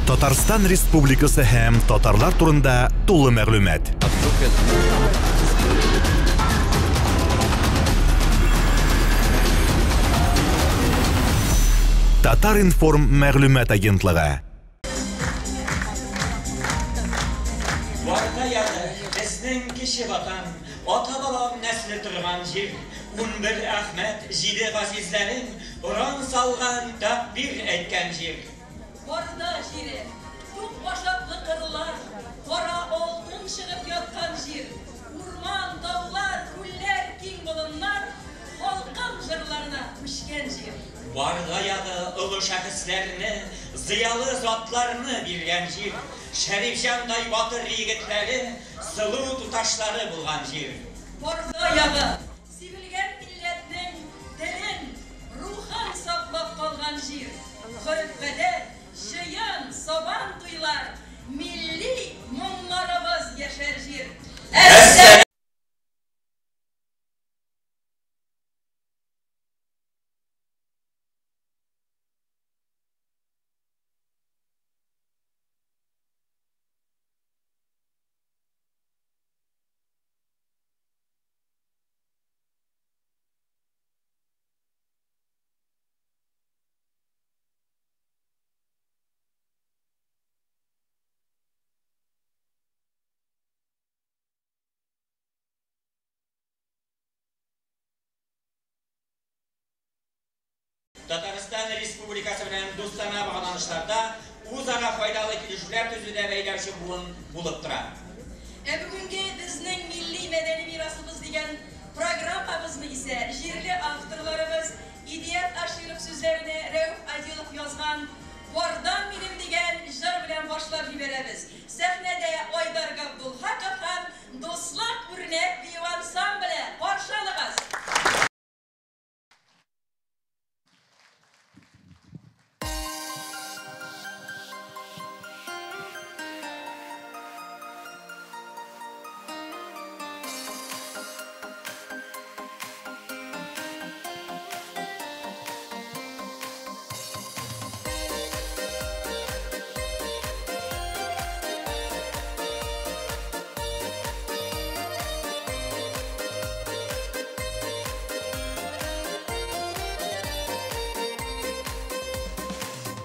Татарстан Республикасы һәм татарлар турында тулы мәгълүмат. Татар-информ мәгълүмат агентлыгы. Варда ягы, безнең кече ватан, ата-бабам нәселе торган җир, 11 Әхмәт, җиде газизләрем оран салган, тәкъбир әйткән җир. Барда җире, тук башаклы кырлар, кара алтын чыгып яткан җир, урман, таулар, күлләр, киң болыннар, халкым җырларына күчкән җир. Барда ягы олы шәхесләрне, зыялы затларны биргән җир, Шәрифҗандай батыр егетләре, сылу туташлары булган җир. Барда ягы, сибелгән милләтнең телен, рухын саклап калган җир, гореф-гадәт, җыен, сабан туйлар, милли моңнарыбыз яшәр җир. Әссәлам! Татарстан Республикасы белән дустанә багланышларда үзара файдалы килешүләр төзүдә бәйләүче буын булып тора. Ә бүгенге безнең милли мәдәни мирасыбыз дигән программабызны исә җирле авторларыбыз Идият Аширов сүзләренә Рәүф Адилов язган Бардам минем дигән җыр белән башлап җибәрәбез. Сәхнәдә Айдар Габдулхаков һәм Дуслык үрнәк бию ансамбле. Каршы алыгыз!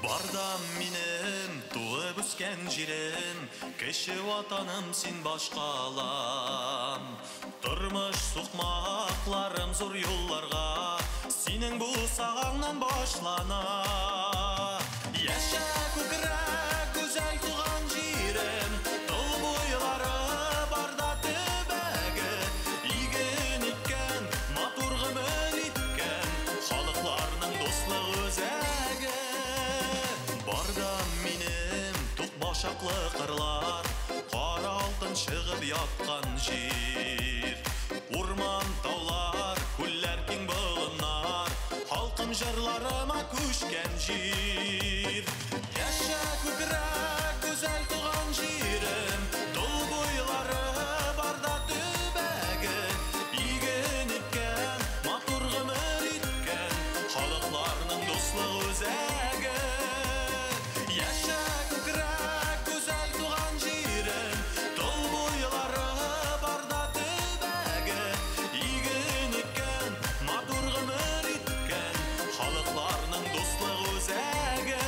Бардам минем туып үскән җирем, кече ватаным син башкалам. Тормыш сукмакларым зур юлларга синең бусагаңнан башлана. Яшә күкрәк гүзәл туган җирем, тол буйлары барда төбәге, иген иккән, матур гомер иткән халыкларның дуслык үзәге. Бардам минем тук башаклы кырлар, кара алтын чыгып яткан җир. Урман, таулар, күлләр, киң болыннар, халкым җырларыма күчкән җир. Яшә күкрәк гүзәл туган җирем, тол буйлары барда төбәге, иген иккән, матур гомер иткән халыкларның дуслык үзәге. Яшә күкрәк гүзәл туган җирем, тол буйлары барда төбәге, иген иккән, матур гомер иткән халыкларның дуслык үзәге.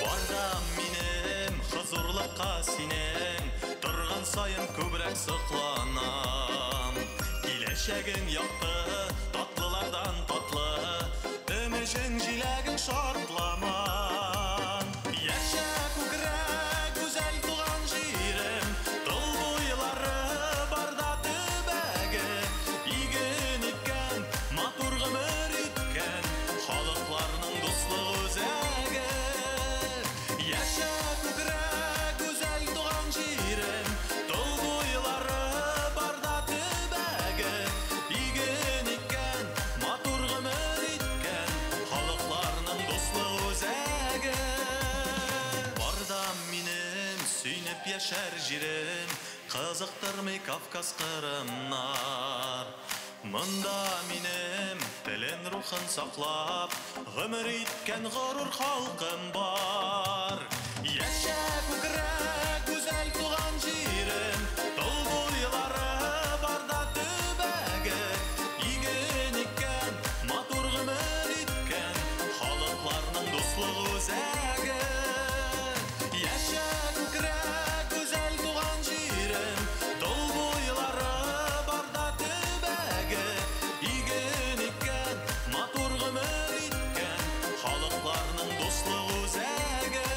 Бардам минем хозурлыкка синең, торган саен күбрәк сокланам. Киләчәгең якты, татлылардан татлы, өмешең җиләгең шартламан. Яшә күкрәк гүзәл туган җирем, тол буйлары барда төбәге, иген иккән, матур гомер иткән халыкларның дуслык үзәге. Яшә күкрәк гүзәл туган җирем, тол буйлары барда төбәге, иген иккән, яшәр җирем, кызыктырмый Кавказ кырымнар. Монда минем телен, рухын саклап, гомер иткән горур халкым бар. Яшә күкрәк, гүзәл туган җирем, тол буйлары барда төбәге, иген иккән, матур гомер иткән, халыкларның дуслык үзәге. Яшә күкрәк, гүзәл туган җирем, тол буйлары барда төбәге, иген иккән, матур гомер иткән, халыкларның дуслык үзәге.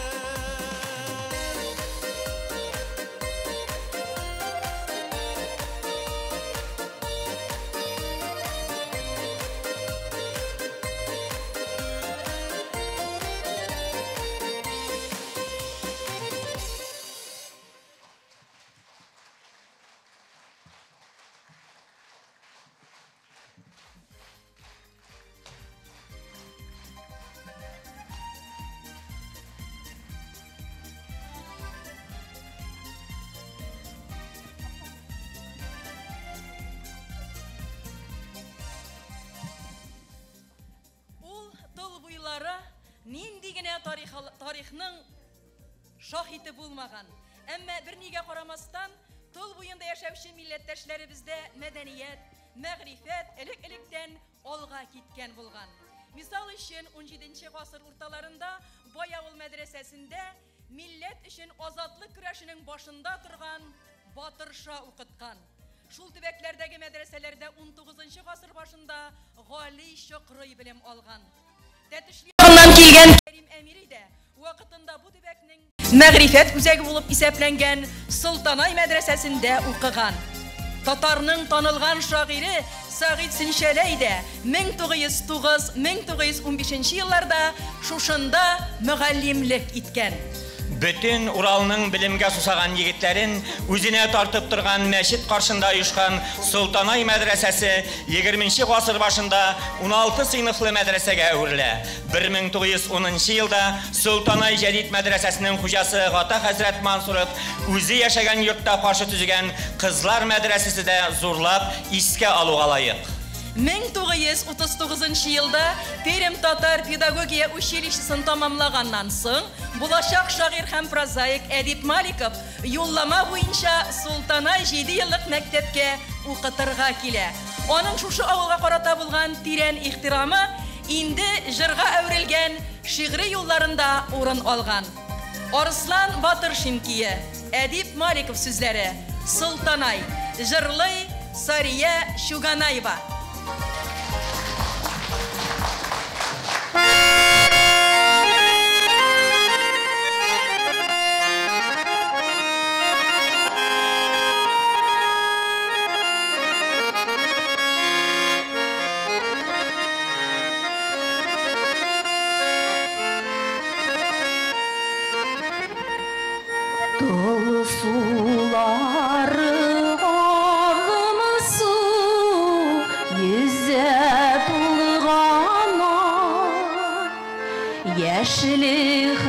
Ул тыл буйлары нинди генә тарихның шаһиты булмаган. Әмма бернигә карамастан, тыл буенда яшәүче милләттәшләребездә мәдәният, мәгърифәт элек-электән алга киткән булган. Мисал өчен, 17 гасыр урталарында Баявыл мәдрәсәсендә милләт өчен азатлык көрәшенең башында торган Батырша укыткан. Шул төбәкләрдәге мәдрәсәләрдә 19 гасыр башында Гали Чокрый белем алган. Тәтешле ягыннан килгән Кәрим Әмири дә вакытында бу төбәкнең мәгърифәт үзәге булып исәпләнгән Солтанай мәдрәсәсендә укыган. Татарның танылган шагыйре Сәгыйть Сөнчәләй дә 1909-1915 елларда шушында мөгаллимлек иткән. Бөтен Уралның белемгә сусаган егетләрен үзенә тартып торган мәчет каршында оешкан Солтанай мәдрәсәсе 20 гасыр башында 16 сыйныфлы мәдрәсәгә әверелә. 1910 елда Солтанай Җәдид мәдрәсәсенең хуҗасы Гата хәзрәт Мансуров үзе яшәгән йортта каршы төзегән кызлар мәдрәсәсе дә зурлап искә алуга лаек. 1939 елда Пермь татар педагогия училищесын тамамлаганнан соң, булачак шагыйрь һәм прозаик Әдип Маликов юллама буенча Солтанай 7 еллык мәктәпкә укытырга килә. Аның шушы авылга карата булган тирән ихтирамы инде җырга әверелгән шигъри юлларында урын алган. Арыслан Батыршин кие, Әдип Маликов сүзләре, Солтанай, җырлый Сария Чуганаева. Тол сулары агымсу йөзә тулган яшьлек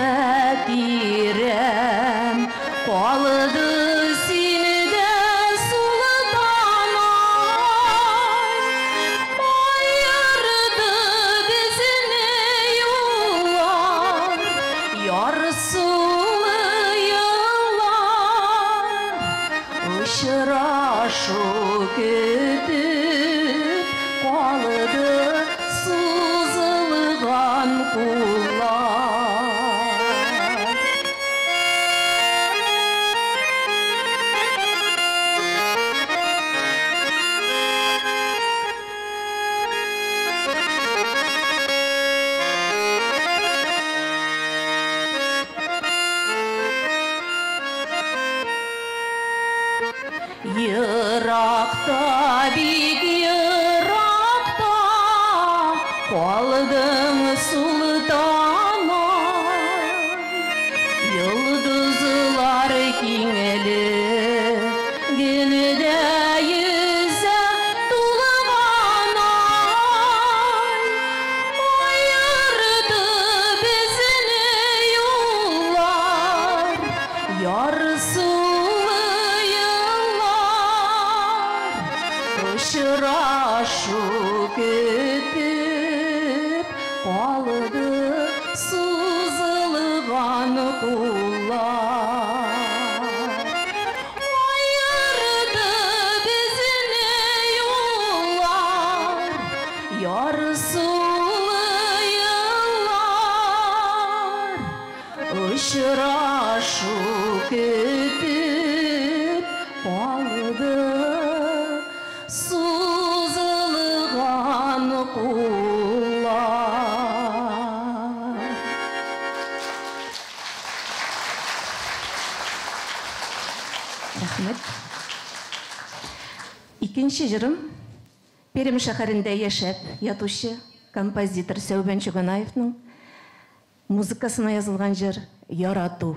хатирәм калды синдә, Солтанай. Аерды безне юллар, ярсулы еллар, очрашу көтеп калды сузылган куллар. Еракта, бик еракта калдың, Солтанай. Йолдызлар киңлегендә йөзә тулган ай. Аерды безне юллар, ярсулы Очрашу көтеп калды сузылган куллар. Рәхмәт. Икенче җырым Пермь шәһәрендә яшәп ятучы композитор Сәүбән Чуганаевның музыкасына язылган җыр «Ярату».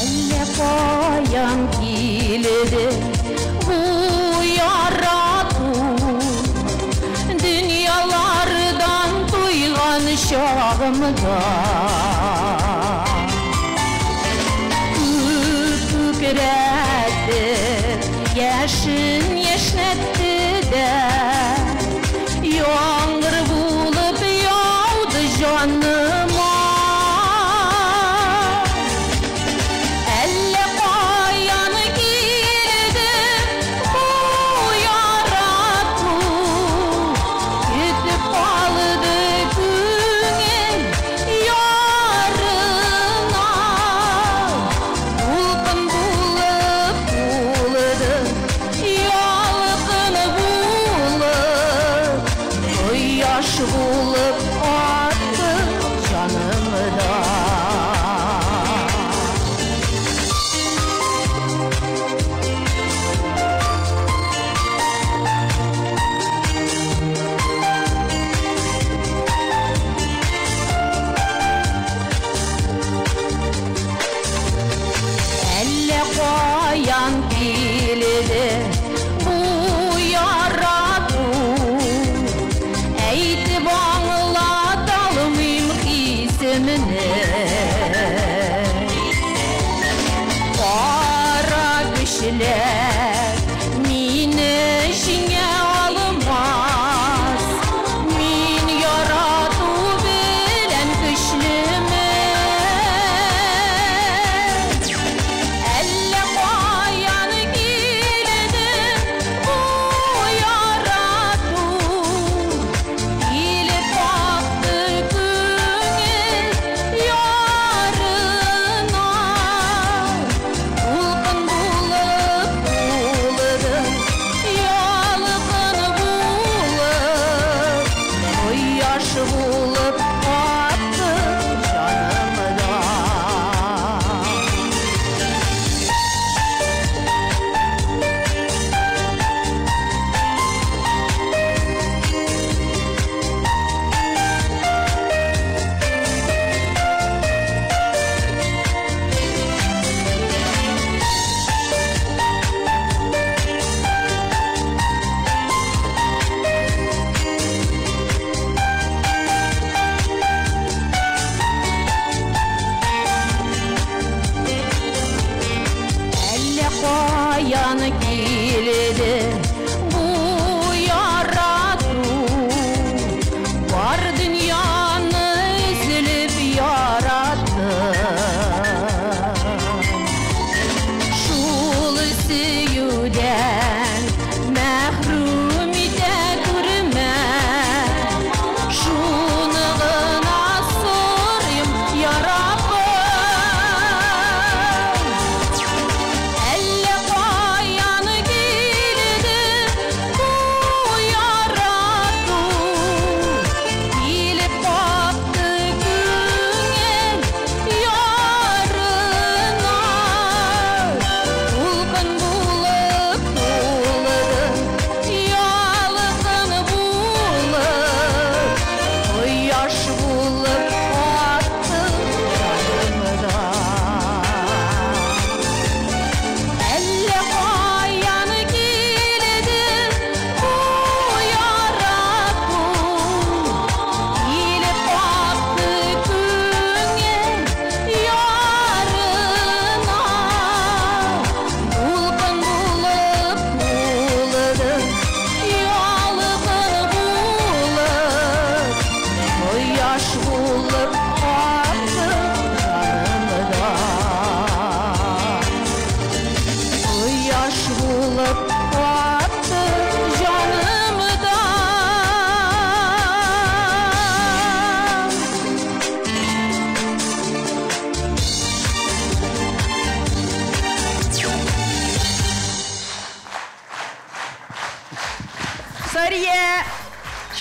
Әллә каян килде бу ярату, дөньялардан туйган чагымда. Күк күкрәтте, яшен яшьнәтте дә, яңгыр булып яуды җаныма. Әллә каян килде бу ярату, көтеп калды күңел ярына. Дулкын булып тулды, ялкын булып, кояш булып атты җанымда. Әллә каян килде бу ярату, әйтеп аңлата алмыйм хисемне.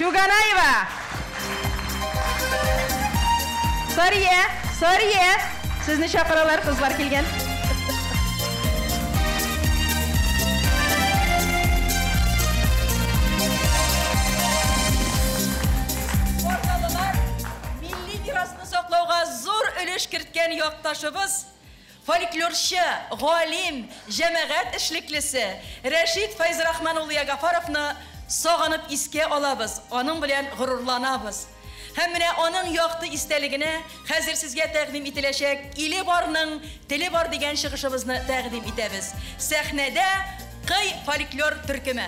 Чуганаева. Сария, Сария, сезне чакыралар, кызлар килгән. Бардалылар милли мирасны саклауга зур өлеш керткән якташыбыз, фольклорчы, галим, җәмәгать эшлеклесе Рәшит Фәйзрахман улы Ягафаровны сагынып искә алабыз, аның белән горурланабыз. Һәм менә аның якты истәлегенә хәзер сезгә тәкъдим ителәчәк Иле барның теле бар дигән чыгышыбызны тәкъдим итәбез. Сәхнәдә Кый фольклор төркеме.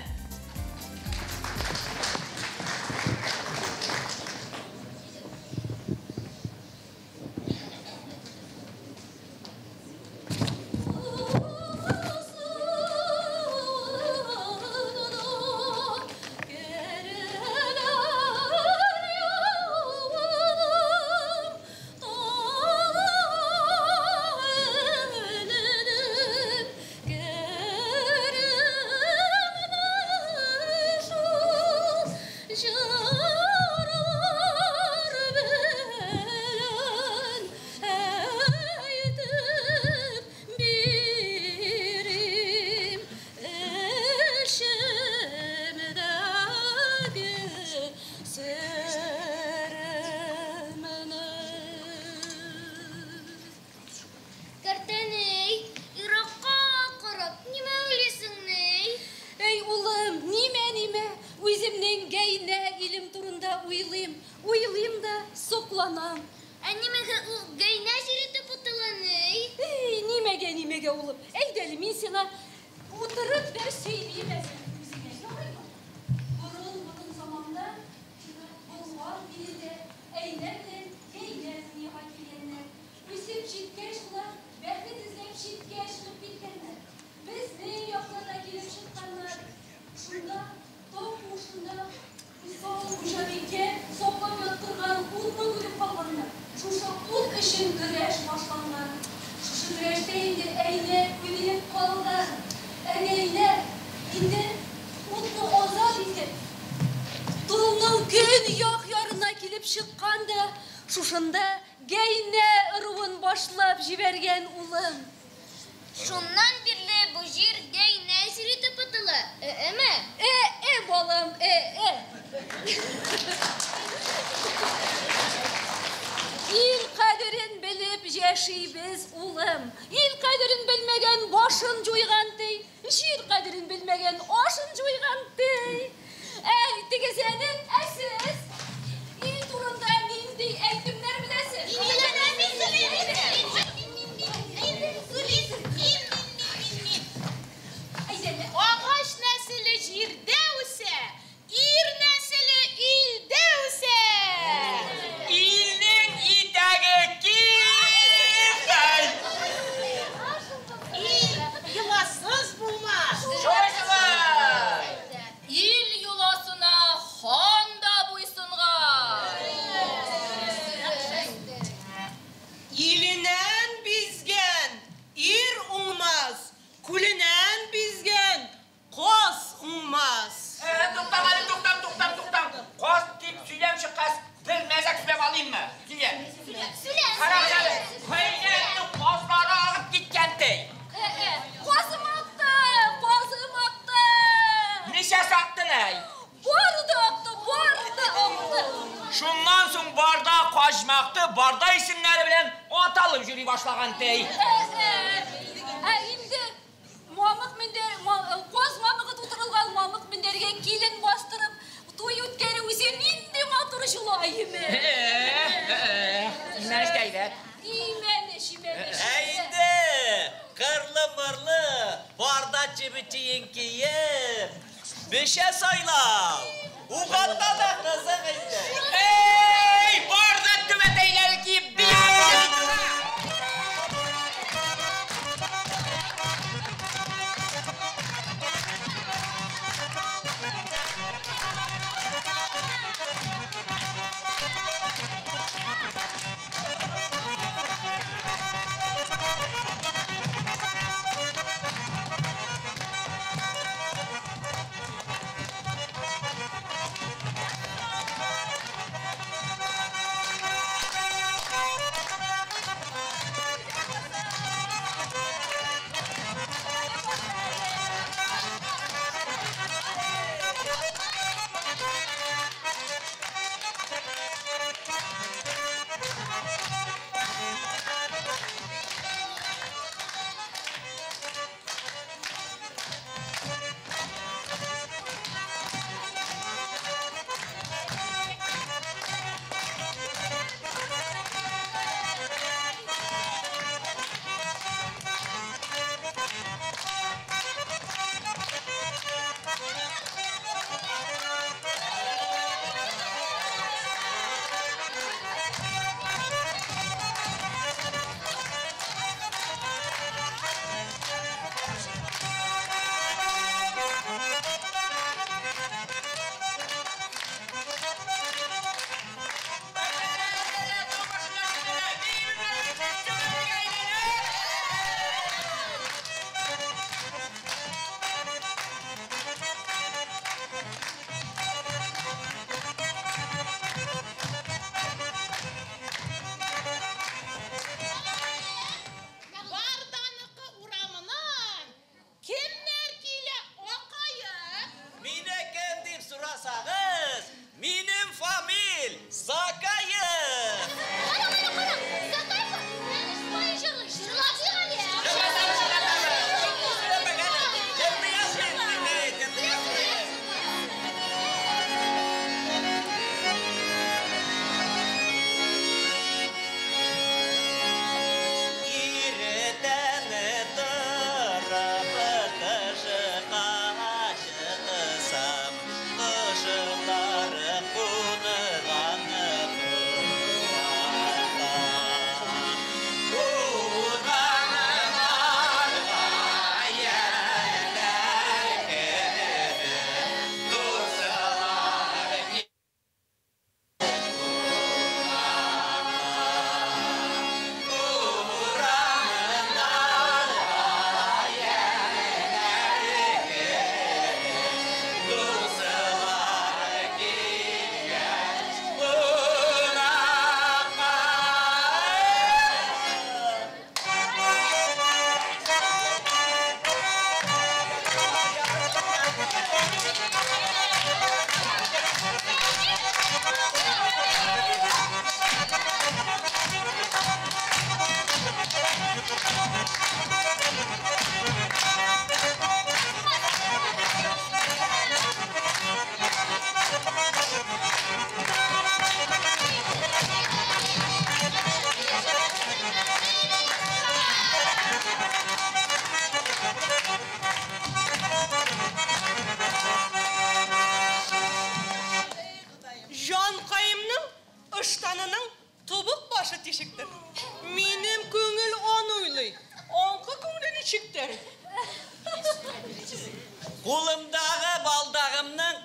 Кулымдагы балдагымның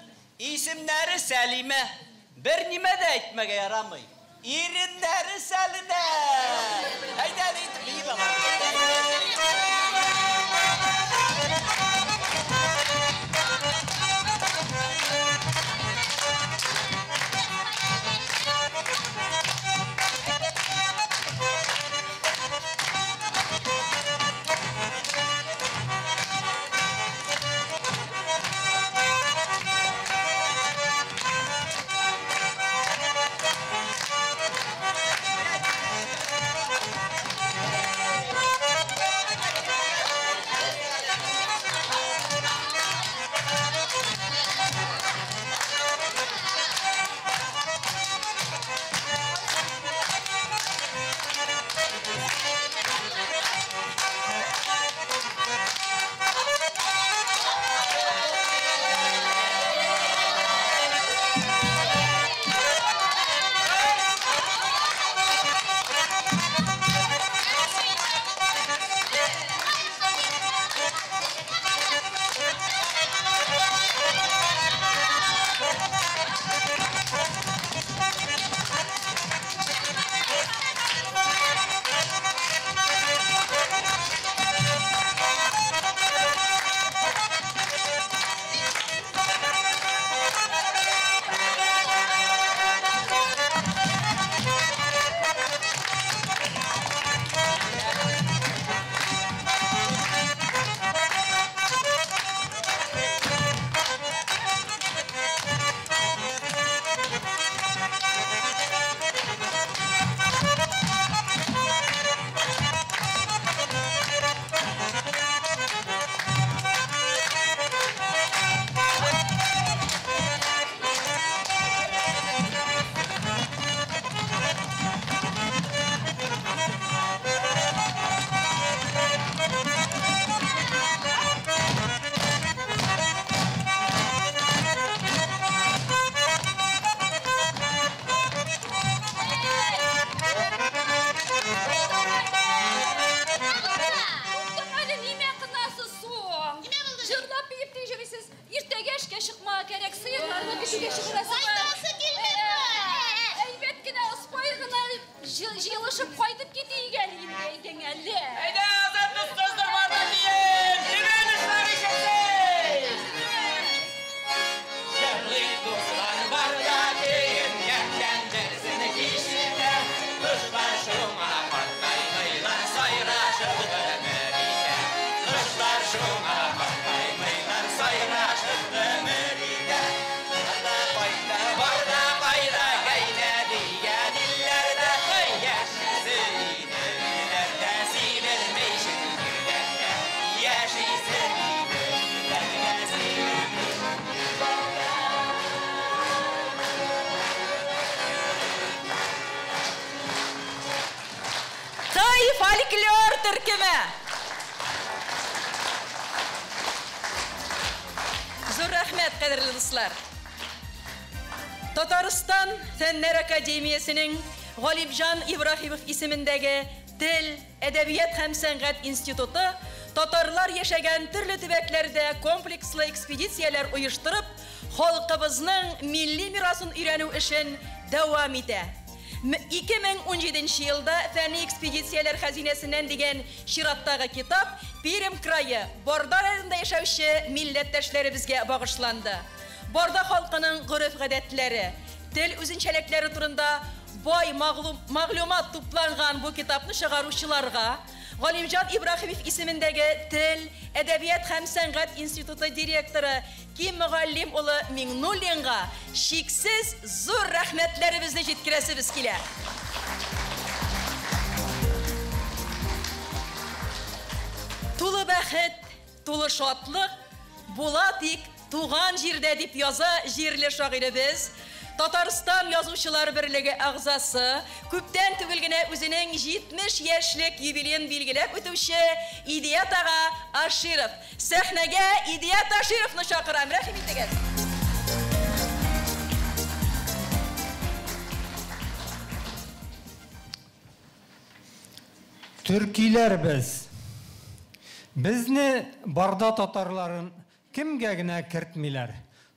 исемнәре Сәлимә. Бер нимә дә әйтмәгә ярамый. Иреннәре сәленә. Әйдә әле итеп биеп алам. Фольклор төркеме. Зур рәхмәт, кадерле дуслар. Татарстан Фәннәр академиясенең Галимҗан Ибраһимов исемендәге Тел, әдәбият һәм сәнгать институты татарлар яшәгән төрле төбәкләрдә комплекслы экспедицияләр оештырып, халкыбызның милли мирасын өйрәнү эшен дәвам итә. 2017 елда фәнни экспедицияләр хәзинәсеннән дигән чираттагы китап Пермь крае Барда районында яшәүче милләттәшләребезгә багышланды. Барда халкының гореф-гадәтләре, тел үзенчәлекләре турында бай мәгълүмат тупланган бу китапны чыгаручыларга Галимҗан Ибраһимов исемендәге Тел, әдәбият һәм сәнгать институты директоры Ким Мөгаллим улы Миңнуллинга чиксез зур рәхмәтләребезне җиткерәсебез килә. Тулы бәхет, тулы шатлык була тик туган җирдә дип яза җирле шагыйребез, Татарстан Язучылар берлеге әгъзасы, күптән түгел генә үзенең 70 яшьлек юбилеен билгеләп үтүче Идият ага Аширов. Сәхнәгә Идият Ашировны чакырам. Рәхим итегез. Төркиләр без. Безне Барда татарларын Кемгә генә кертмиләр.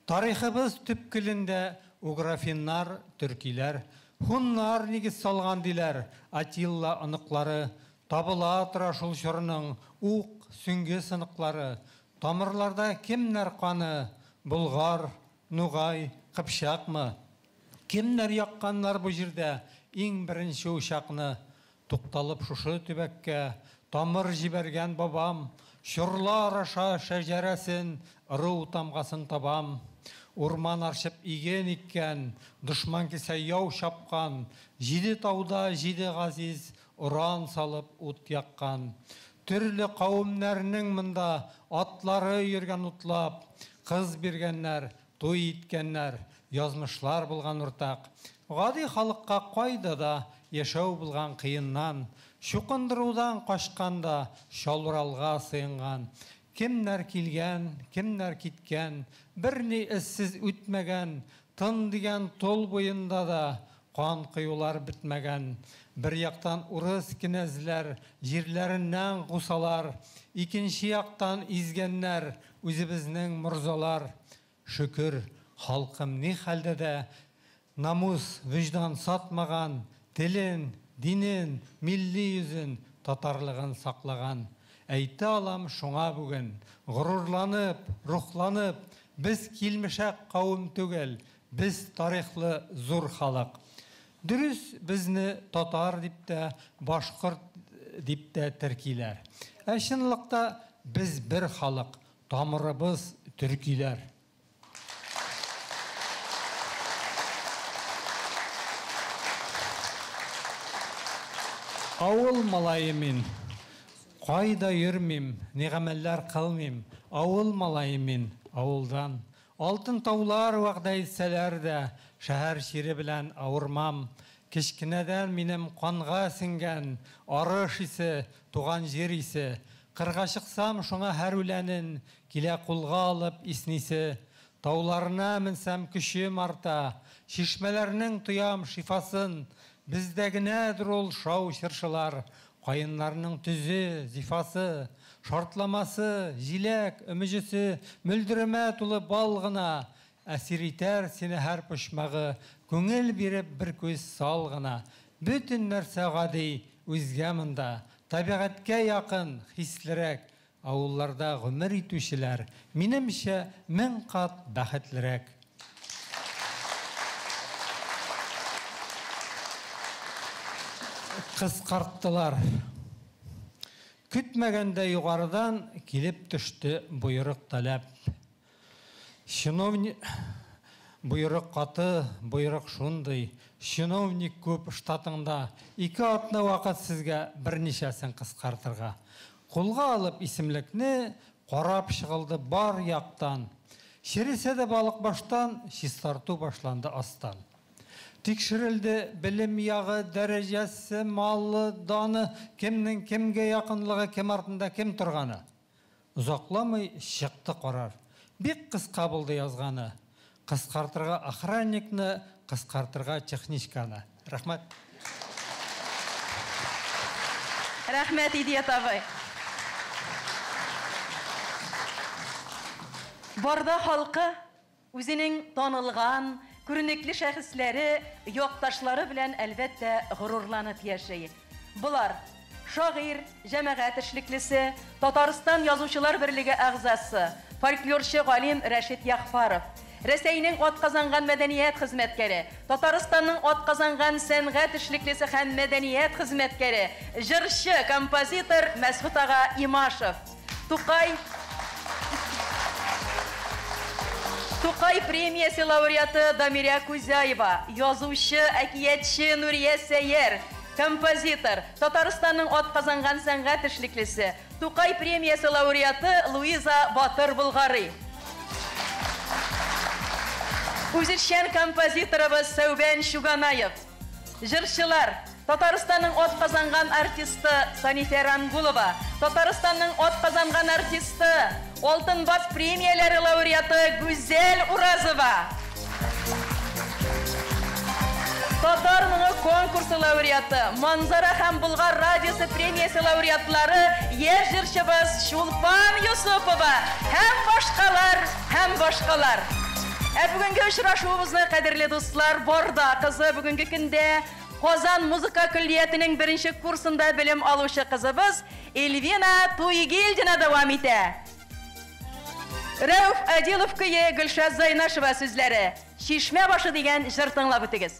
Тарихыбыз төпкелендә угрофиннар, төркиләр, һуннар нигез салган диләр. Атилла оныклары табыла тора шул чорның ук, сөңге сыныклары. Тамырларда кемнәр каны? Болгар, Нугай, Кыпчакмы? Кемнәр якканнар бу җирдә иң беренче учакны? Тукталып шушы төбәккә тамыр җибәргән бабам, чорлар аша шәҗәрәсен, ыру тамгасын табам. Урман арчып иген иккән, дошман килсә яу чапкан, җиде тауда җиде газиз оран салып ут яккан. Төрле кавемнәрнең монда атлары йөргән утлап, кыз биргәннәр, туй иткәннәр, язмышлар булган уртак. Гади халыкка кайда да яшәү булган кыеннан, чукындырудан качкан да чал Уралга сыенган. Кемнәр килгән, кемнәр киткән, берни эзсез үтмәгән, тын дигән тол буенда да кан коюлар бетмәгән. Бер яктан урыс кенәзләр җирләреннән кусалар, икенче яктан изгәннәр үзебезнең морзалар. Шөкер, халкым ни хәлдә дә намус, вөҗдан сатмаган, телен, динен, милли йөзен, татарлыгын саклаган. Әйтә алам шуңа бүген, горурланып, рухланып, без килмешәк кавым түгел, без тарихлы зур халык. Дөрес, безне татар дип тә, башкорт дип тә теркиләр. Ә чынлыкта без бер халык, тамырыбыз төркиләр. Авыл малае мин. Кайда йөрмим, ни гамәлләр кылмыйм. Авыл малае мин, авылдан. Алтын таулар вәгъдә итсәләр дә, шәһәр чире белән авырмам. Кечкенәдән минем канга сеңгән арыш исе, туган җир исе. Кырга чыксам, шуңа һәр үләнен килә кулга алып иснисе. Тауларына менсәм, көчем арта, чишмәләрнең тоям шифасын. Бездә генәдер ул шау чыршылар, каеннарның төзе, зифасы, шартламасы, җиләк, өмеҗесе, мөлдерәмә тулы бал гына. Әсир итәр сине һәр почмагы, күңел биреп бер күз сал гына. Бөтен нәрсә гади, үзгә монда, табигатькә якын, хислерәк. Авылларда гомер итүчеләр, минемчә, мең кат бәхетлерәк. Кыскарттылар. Көтмәгәндә югарыдан килеп төште боерык таләп. Чиновник боерык каты, боерык шундый. Чиновник күп штатыңда. 2 атна вакыт сезгә берничәсен кыскартырга. Кулга алып исемлекне карап чыгылды бар яктан. Чересә дә балык баштан, чистарту башланды астан. Тикшерелде белем ягы, дәрәҗәсе, малы, даны, кемнең кемгә якынлыгы, кем артында кем торганы. Озакламый чыкты карар. Бик кыска булды язганы. Кыскартырга охранникны, кыскартырга техничканы. Рәхмәт. Рәхмәт, Идият абый. Барда халкы үзенең танылган, күренекле шәхесләре, якташлары белән әлбәттә горурланып яши. Болар шагыйрь, җәмәгать эшлеклесе, Татарстан Язучылар берлеге әгъзасы, фольклорчы галим Рәшит Яхфаров, Рәсәйнең атказанган мәдәният хезмәткәре, Татарстанның атказанган сәнгать эшлеклесе һәм мәдәният хезмәткәре, җырчы, композитор Мәсгут ага Имашев, Тукай премиясе лауреаты Дамирә Кузяева, язучы, әкиятче Нурия Сәйяр, композитор, Татарстанның атказанган сәнгать эшлеклесе, Тукай премиясе лауреаты Луиза Батыр Булгари. Үзешчән композиторыбыз Сәүбән Чуганаев. Җырчылар, Татарстанның атказанган артисты Санифә Рангулова, Татарстанның атказанган артисты, Алтын бас премияләре лауреаты Гүзәл Уразова. Татар моңы конкурсы лауреаты, Манзара һәм Болгар радиосы премиясе лауреатлары, яшь җырчыбыз Чулпан Юсупова һәм башкалар, һәм башкалар. Ә бүгенге очрашуыбызны, кадерле дуслар, Барда кызы, бүгенге көндә Казан музыка көллиятенең беренче курсында белем алучы кызыбыз Эльвина Туйгильдина дәвам итә. Рәүф Адилов көе, Гөлшат Зайнашева сүзләре. Чишмә башы дигән җыр тыңлап үтегез.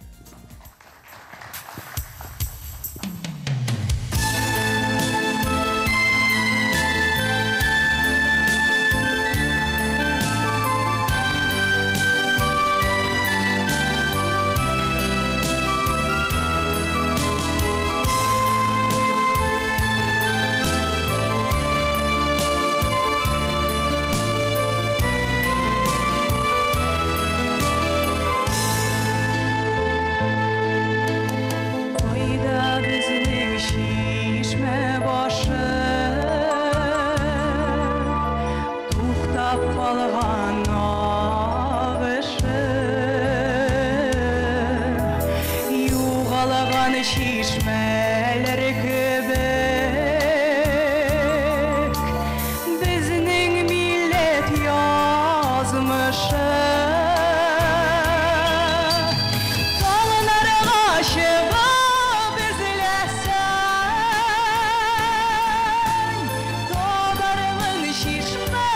Кайда безнең чишмә башы, туктап калган агышы, югалган чишмәләр кебек безнең милләт язмышы. Таңнарга чыгып эзләсәң, табармын чишмә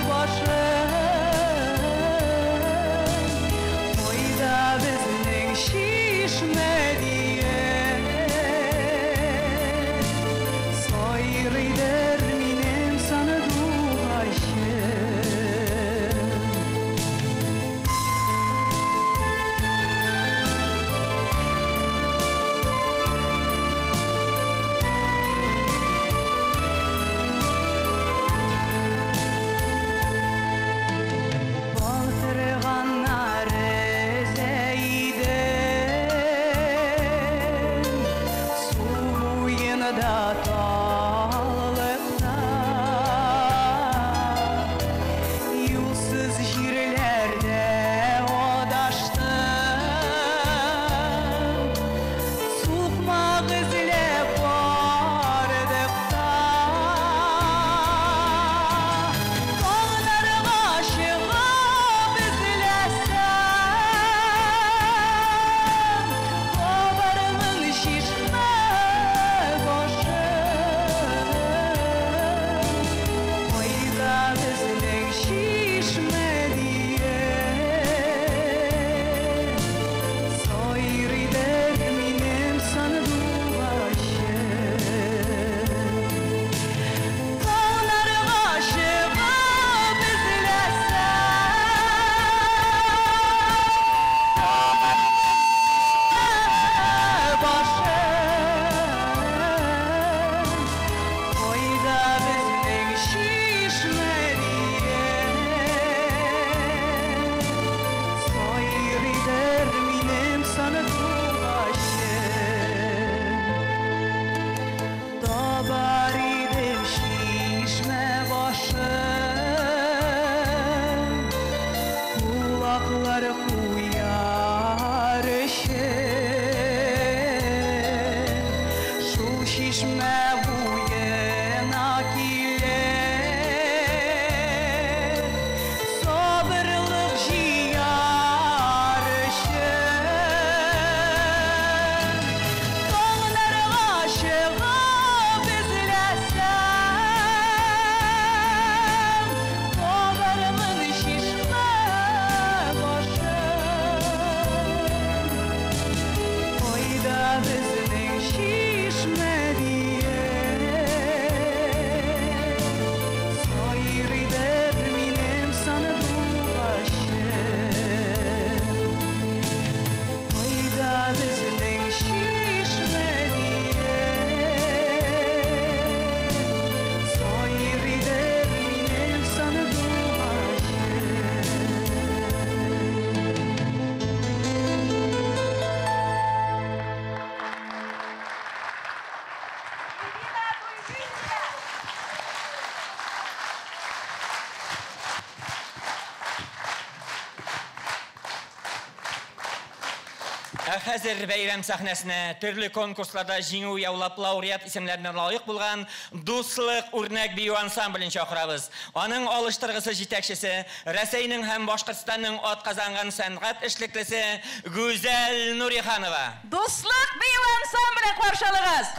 башын. Кайда безнең чишмә диеп, Ә хәзер бәйрәм сәхнәсенә төрле конкурсларда җиңү яулап лауреат исемнәренә лаек булган Дуслык үрнәк бию ансамблен чакырабыз. Аның алыштыргысыз җитәкчесе, Рәсәйнең һәм Башкортстанның атказанган сәнгать эшлеклесе Гүзәл Нуриханова. Дуслык бию ансамблен каршы алыгыз!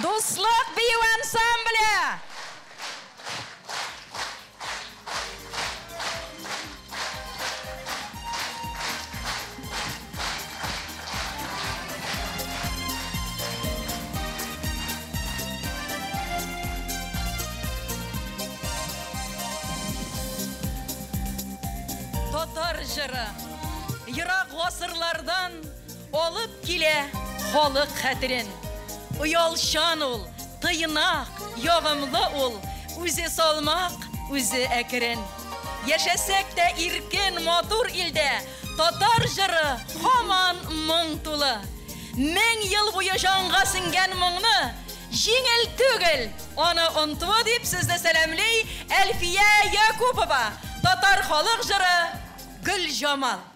Дуслык бию ансамбле! Татар җыры ерак гасырлардан алып килә халык хәтерен. Оялчан ул, тыйнак, ягымлы ул, үзе салмак, үзе әкрен. Яшәсәк тә иркен, матур илдә, татар җыры һаман моң тулы. 1000 ел буе җанга сеңгән моңны җиңел түгел, аны онытуы дип сезне сәламли Әлфия Якупова, татар халык җыры Гөлҗамал.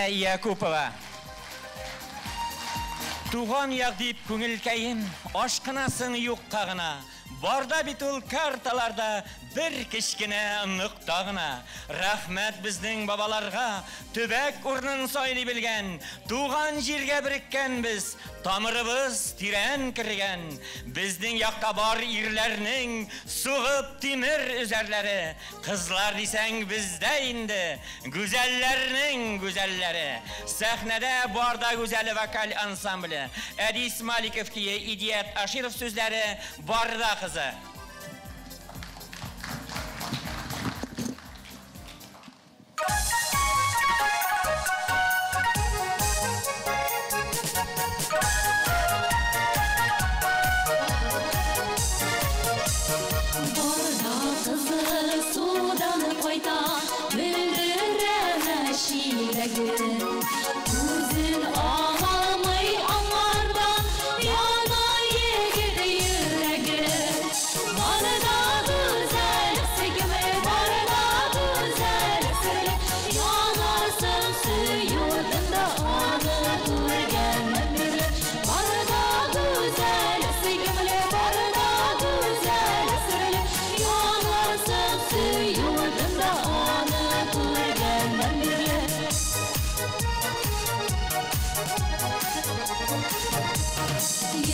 Якупова. Туган як дип күңелкәем, ашкынасың юкка гына. Барда бит ул карталарда бер кечкенә нокта гына. Рәхмәт безнең бабаларга, төбәк урынын сайлый белгән, туган җиргә береккән без, тамырыбыз тирән кергән. Безнең якта бар ирләрнең сугып тимер өзәрләре. Кызлар дисәң бездә инде, гүзәлләрнең гүзәлләре. Сәхнәдә Барда гүзәле вокаль ансамбле. Әдис Маликов көе, Идият Аширов сүзләре, Барда кызы. Барда кызы судан кайта, мөлдерәмә чиләге. Күзен аламый аңардан, яна егет йөрәге.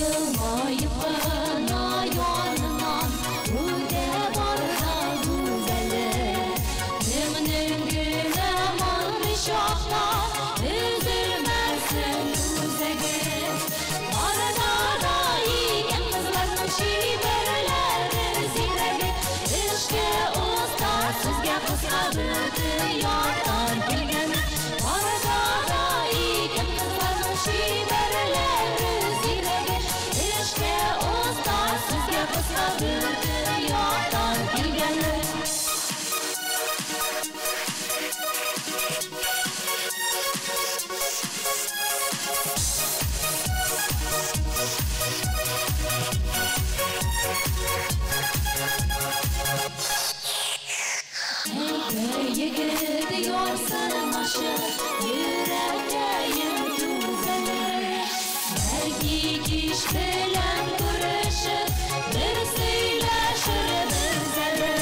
Елмаеп кына яныннан үтә барда гүзәле. Кемнең генә мондый чакта өзелмәсен үзәге. Барда да икән кызларның чибәрләре, зирәге. Эшкә оста, сүзгә кыска, бөтен яктан килгән. Барда да икән кызларның чибәрләре, зирәге. Эшкә оста, сүзгә кыска, бөтен яктан килгән. Егет ярсымашы, йөрәккәем түзәле. Бәлки кич белән күрешеп, бер сөйләшербез әле.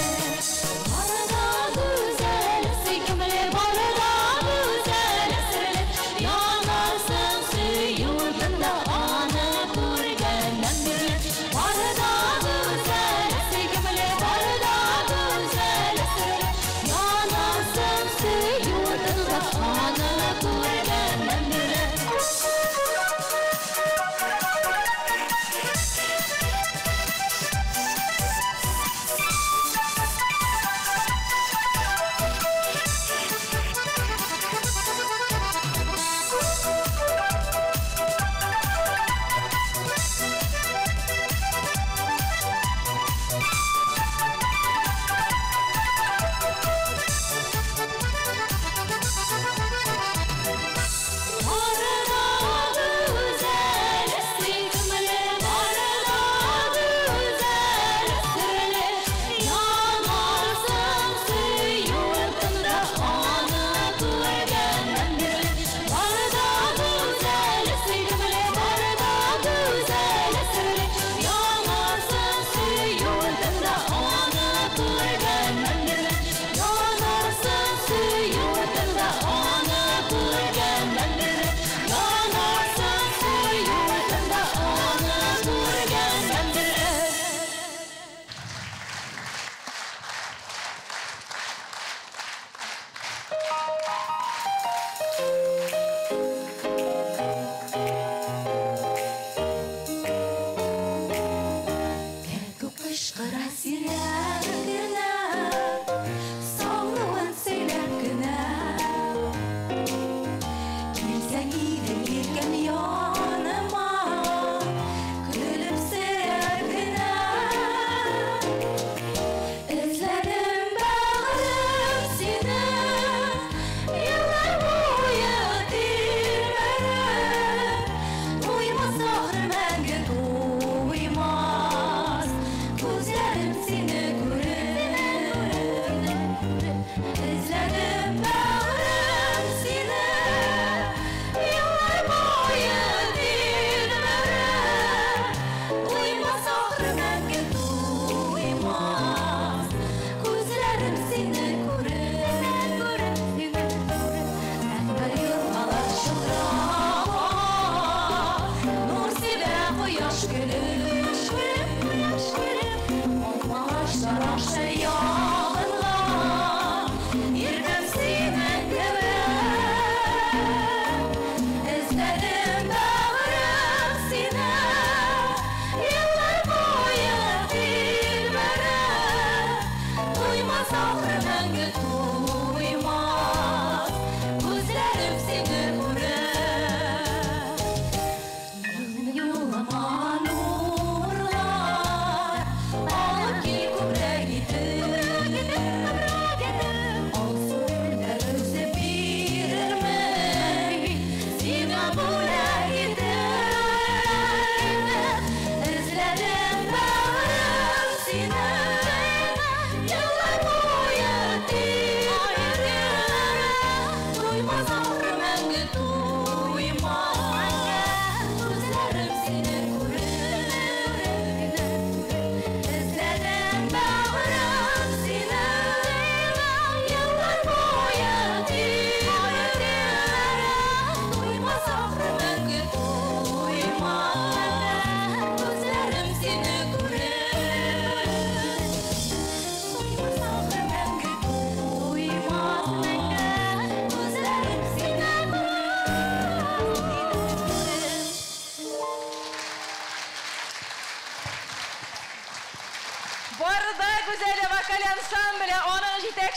Барда гүзәл, сөйкемле, барда гүзәл, серле. Янасың сөю утында аны күргәннән бирле. Барда гүзәл, сөйкемле, барда гүзәл, серле. Янасың сөю утында аны күргәннән бирле.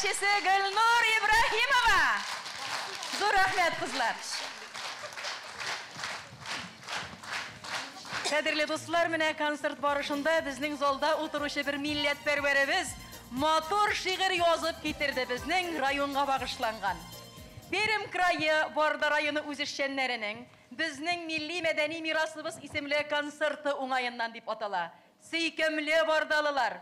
җитәкчесе Гөлнур Ибраһимова. Зур рәхмәт, кызлар. Кадерле дуслар, менә концерт барышында безнең залда утыручы бер милләтпәрвәребез матур шигырь язып китерде безнең районга багышланган. Пермь крае Барда районы үзешчәннәренең безнең милли мәдәни мирасыбыз исемле концерты уңаеннан дип атала. Сөйкемле бардалылар,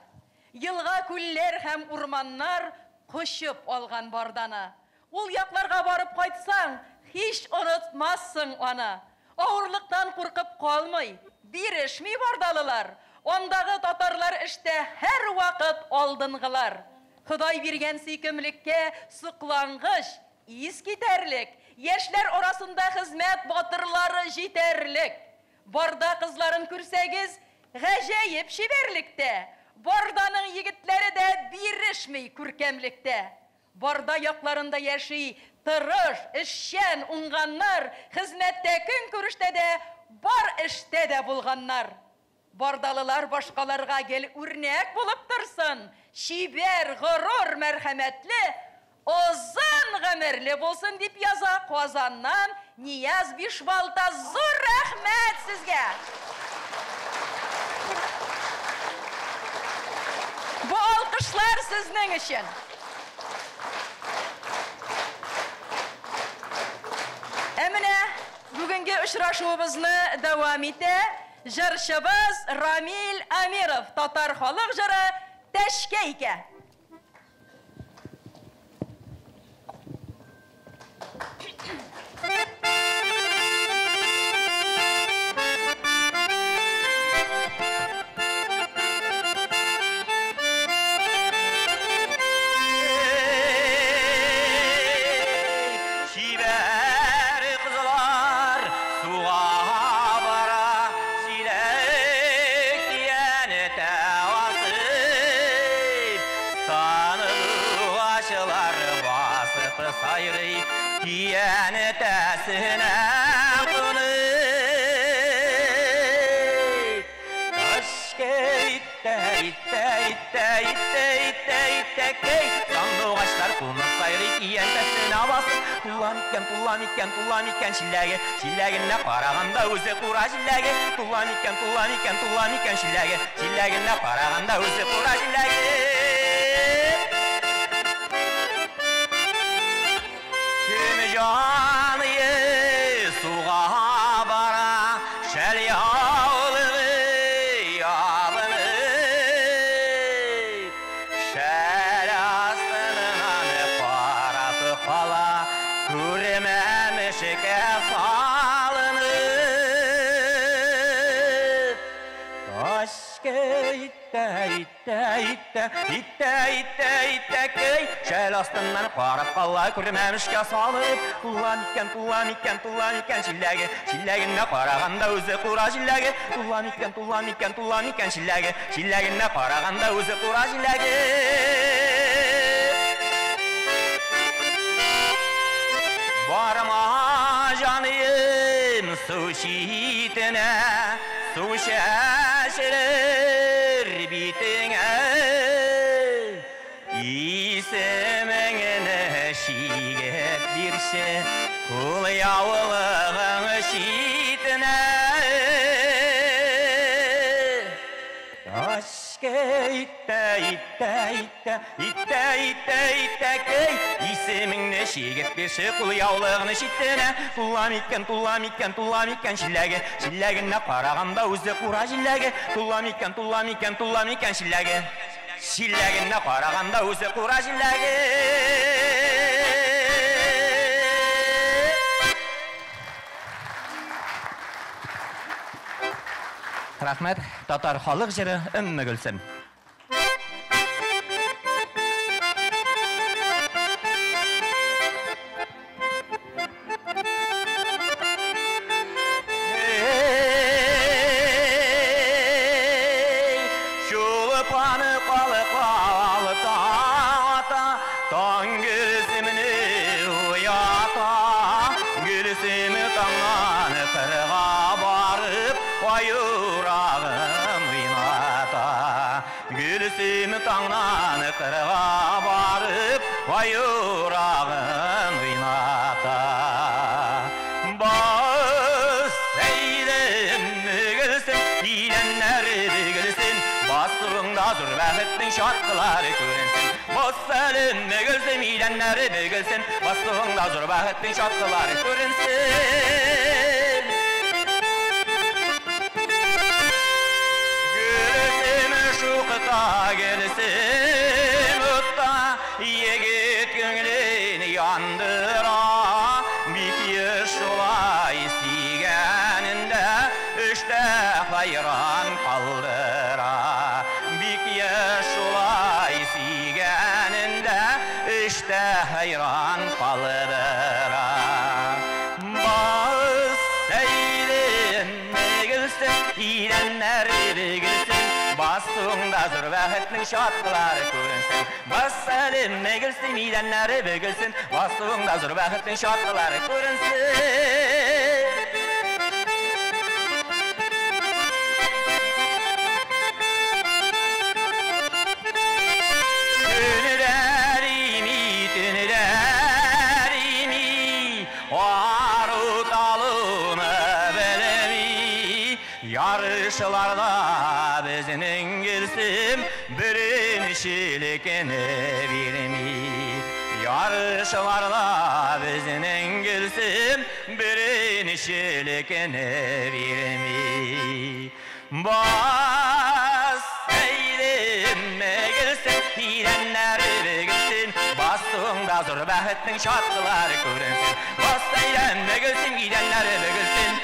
елга, күлләр һәм урманнар кочып алган Барданы. Ул якларга барып кайтсаң, һич онытмассың аны. Авырлыктан куркып калмый, бирешми бардалылар. Андагы татарлар эштә һәрвакыт алдынгылар. Ходай биргән сөйкемлеккә соклангыч, ис китәрлек, яшьләр арасында хезмәт батырлары җитәрлек. Барда кызларын күрсәгез, гаҗәеп чибәрлектә. Барданың егетләре дә бирешми күркәмлектә. Барда якларында яши тырыш, эшчән, уңганнар, хезмәттә, көнкүрештә дә, бар эштә дә булганнар. Бардалылар башкаларга гел үрнәк булып торсын, чибәр, горур, мәрхәмәтле, озын гомерле булсын дип яза Казаннан Нияз Бишбалта. Зур рәхмәт сезгә! Бу алкышлар сезнең өчен. Ә менә бүгенге очрашуыбызны дәвам итә җырчыбыз Рамил Амиров, татар халык җыры Тәшкәйкә. Чибәр кызлар суга бара, чиләк тияне тәвасып, сандугачлар басып сайрый, тияне тәсенә кунып. Ташка итә, итә, итә, итә, итә, итә, кей. Сандугачлар кунып сайрый, тиян тәсенә басып, тулан икән, тулан икән, тулан икән чиләге, чиләгенә караганда үзе кура җиләге, тулан икән, тулан икән, тулан икән чиләге, чиләгенә караганда үзе кура җиләге. Кем җаные суга бара, шәл яулыгы ябынып, шәл астыннан карап кала, күрмәмешкә салынып. Ташка итә, итә, итә, итә, итә, итә, кей. Шәл астыннан карап кала, күрмәмешкә салып, тулан икән, тулан икән, тулан икән чиләге, чиләгенә караганда үзе кура җиләге, тулан икән, тулан икән, тулан икән чиләге, чиләгенә караганда үзе кура җиләге. Барма җаныем су читенә, су чәчелер битеңә. Исемеңне чигеп бирче, кул яулыгың читенә. Ташка итә, итә, итә, итә, итә, итә, кей. Исемеңне чигеп бирче, кул яулыгны читенә. Тулам икән, тулам икән, тулам икән чиләге, чиләгенә караганда үзе кура җиләге. Тулам икән, тулам икән, тулам икән чиләге, чиләгенә караганда үзе кура җиләге. Рәхмәт, татар халык җыры Өмме Гөлсем. Чулпаны калка ата, таң Гөлсемне уята. Гөлсем таңнан кырга барып, аюрагын уйната. Гөлсем Гөлсем таңнан кырга барып, аюрагын уйната. Бас әйдем Гөлсем, идәннәре бөгелсен, басуыңда зур бәхетнең чаткылары күренсен. Бас әлем Гөлсем, идәннәре бөгелсен, басуыңда зур бәхетнең чаткылары күренсен. Гөлсем шукта, гөлсем утта, егет күңелен яндыра. Бик еш шулай сөйгәнендә эштә хайран калдыра. Бик еш шулай сөйгәнендә эштә хайран калдыра. Бас әйдем Гөлсем, идәннәре бөгелсен, басуыңда зур бәхетнең чаткылары күренсен. Бас әлем Гөлсем, идәннәре бөгелсен, басуыңда зур бәхетнең чаткылары күренсен. Төннәрими, төннәрими, ару талуны белми, ярышларда безнең Гөлсем беренчелекне бирми. Ярышларда безнең Гөлсем беренчелекне бирми. Бас әйдем Гөлсем, идәннәре бөгелсен, басуыңда зур бәхетнең чаткылары күренсен. Бас әйдем Гөлсем, идәннәре бөгелсен,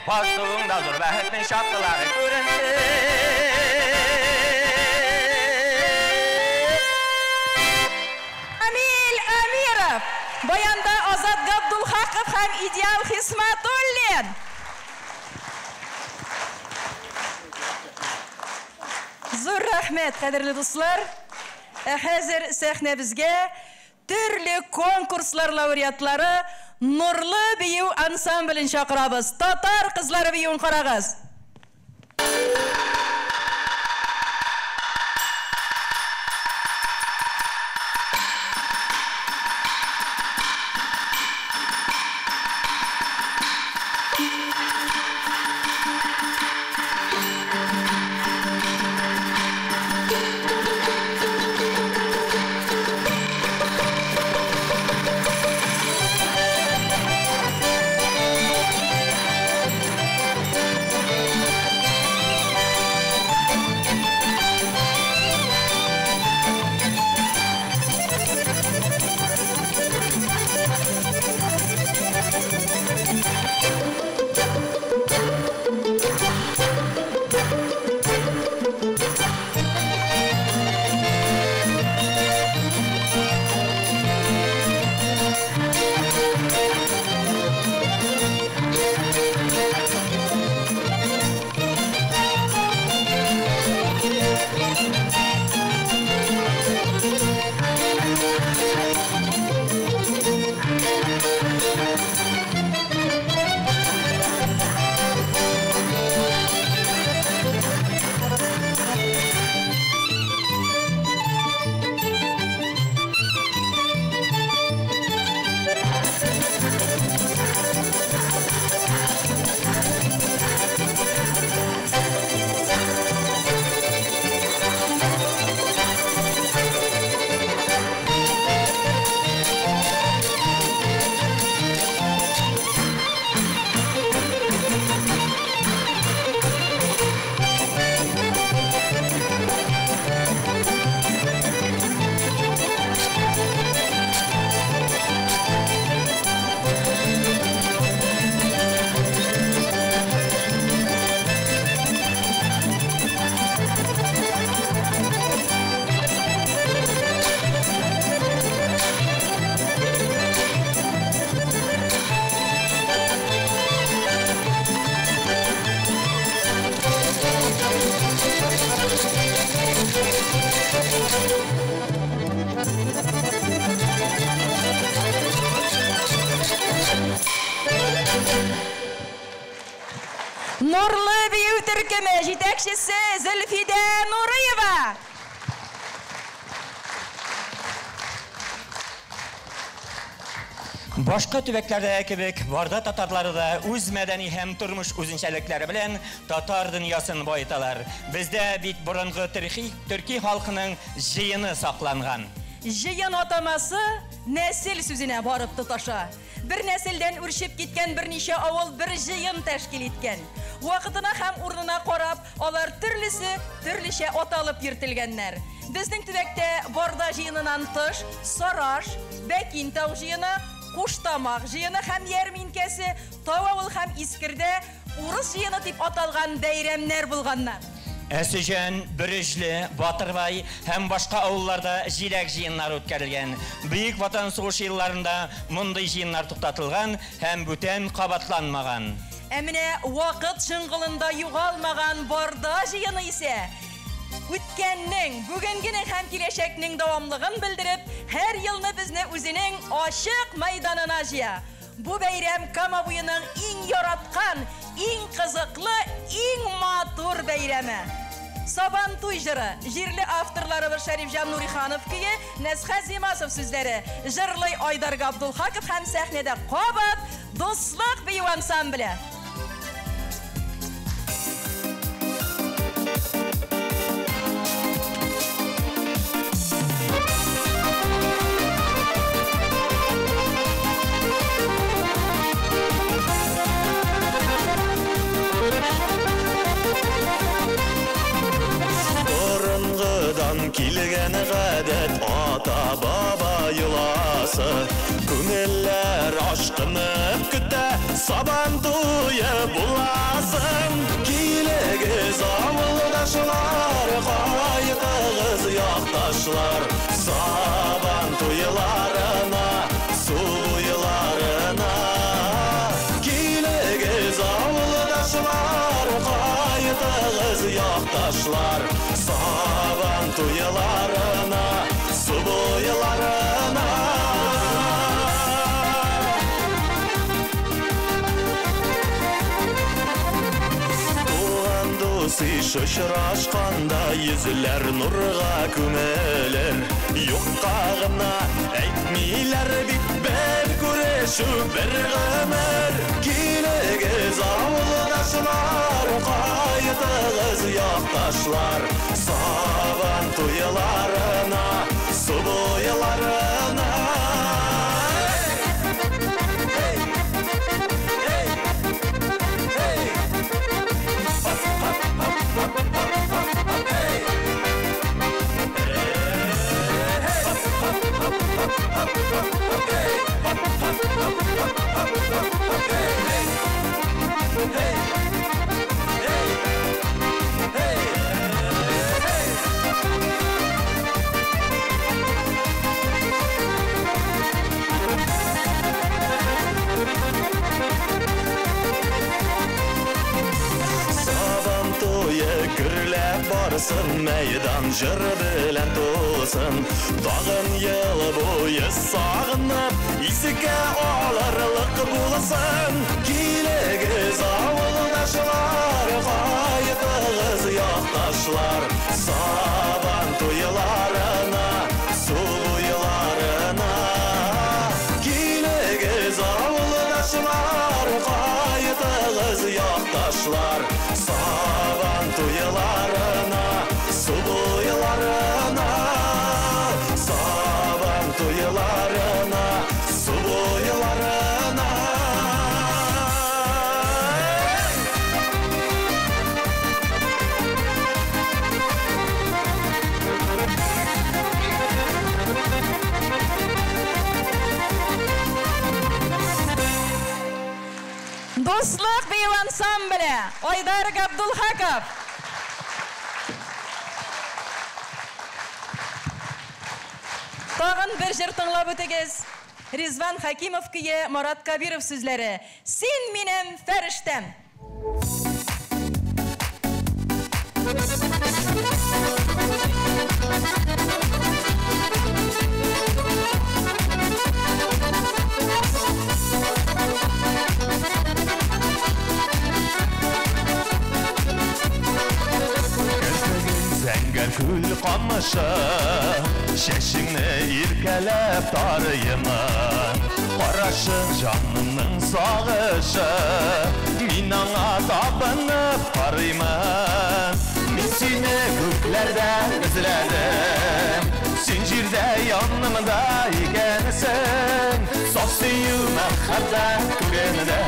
басуыңда зур бәхетнең чаткылары күренсен. Амиль Амиров, баянда Азат Габдулхаков һәм Идеал Хисматуллин. Зур рәхмәт, кадерле дуслар. Ә хәзер сәхнәбезгә төрле конкурслар лауреатлары Нурлы бию ансамблен чакырабыз. Татар кызлары биюен карагыз. Нурлы бию төркеме җитәкчесе Зөлфидә Нуриева. Башка төбәкләрдәге кебек, Барда татарлары да үз мәдәни һәм тормыш үзенчәлекләре белән татар дөньясын баеталар. Бездә бит борынгы төрки, төрки халкының җыены сакланган. Җыен атамасы нәсел сүзенә барып тоташа. Бер нәселдән үрчеп киткән берничә авыл бер җыен тәшкил иткән. Вакытына һәм урынына карап, алар төрлесе төрлечә аталып йөртелгәннәр. Безнең төбәктә Барда җыеныннан тыш Сараш, Бәкин тау җыены, Куштамак җыены һәм ярминкәсе, Тау авыл һәм Искердә урыс җыены дип аталган бәйрәмнәр булганнар. Әсөҗән, Бөрөҗле, Батырбай һәм башка авылларда җиләк җыеннары үткәрелгән. Бөек Ватан сугышы елларында мондый җыеннар туктатылган һәм бүтән кабатланмаган. Ә менә вакыт чоңгылында югалмаган Барда җыены исә үткәннең, бүгенгенең һәм киләчәкнең дәвамлыгын белдереп, һәр елны безне үзенең ачык мәйданына җыя. Бу бәйрәм Кама буеның иң яраткан, иң кызыклы, иң матур бәйрәме. Сабантуй җыры, җирле авторларыбыз Шәрифҗан Нуриханов көе, Нәсхәт Зимасов сүзләре. Җырлый Айдар Габдулхаков һәм сәхнәдә кабат Дуслык бию ансамбле. Борынгыдан килгән гадәт, ата-баба йоласы. Күңелләр ашкынып көтә Сабан туе буласын. Килегез, авылдашлар, кайтыгыз, якташлар, Сабан туйларына, су буйларына. Килегез, авылдашлар, кайтыгыз, якташлар, Сабан туйларына, су буйларына. Туган дус иш очрашканда йөзләр нурга күмелер. Юкка гына әйтмиләр бит, бер күрешү бер гомер. Килегез, авылдашлар, кайтыгыз, якташлар, Сабан туйларына, су буйларына. Hey! Hey! Hey! Hop, hop, hop, hop, hop, hop, hop, hey! Hey! Hop, hop, hop, hop, hop, hop, hop, hey! Hop, hop, hop, hop, hop, hop, hop, hey! Hey! Hey! Hey! Hey! Сабан туе гөрләп барсын, мәйдан җыр белән тулсын. Тагын ел буе сагынып, искә алырлык булсын. Килегез, авылдашлар, кайтыгыз, якташлар, Сабан туйларына, су буйларына. Килегез, авылдашлар, кайтыгыз, якташлар, Сабан туйларына, су буйларына. Сабан туйларына, су буйларына. Дуслык бию ансамбле, Айдар Габдулхаков. Тагын бер җыр тыңлап үтегез. Ризван Хәкимов көе, Марат Кабиров сүзләре. Син минем фәрештәм. Керфеген зәңгәр күл камышы, Чәчеңне иркәләп тарыймын. Карашың җанымның сагышы, мин аңа табынып карыймын. Мин сине күкләрдән эзләдем, син җирдә янымда икәнсең. Саф сөю мәхәббәт күгендә,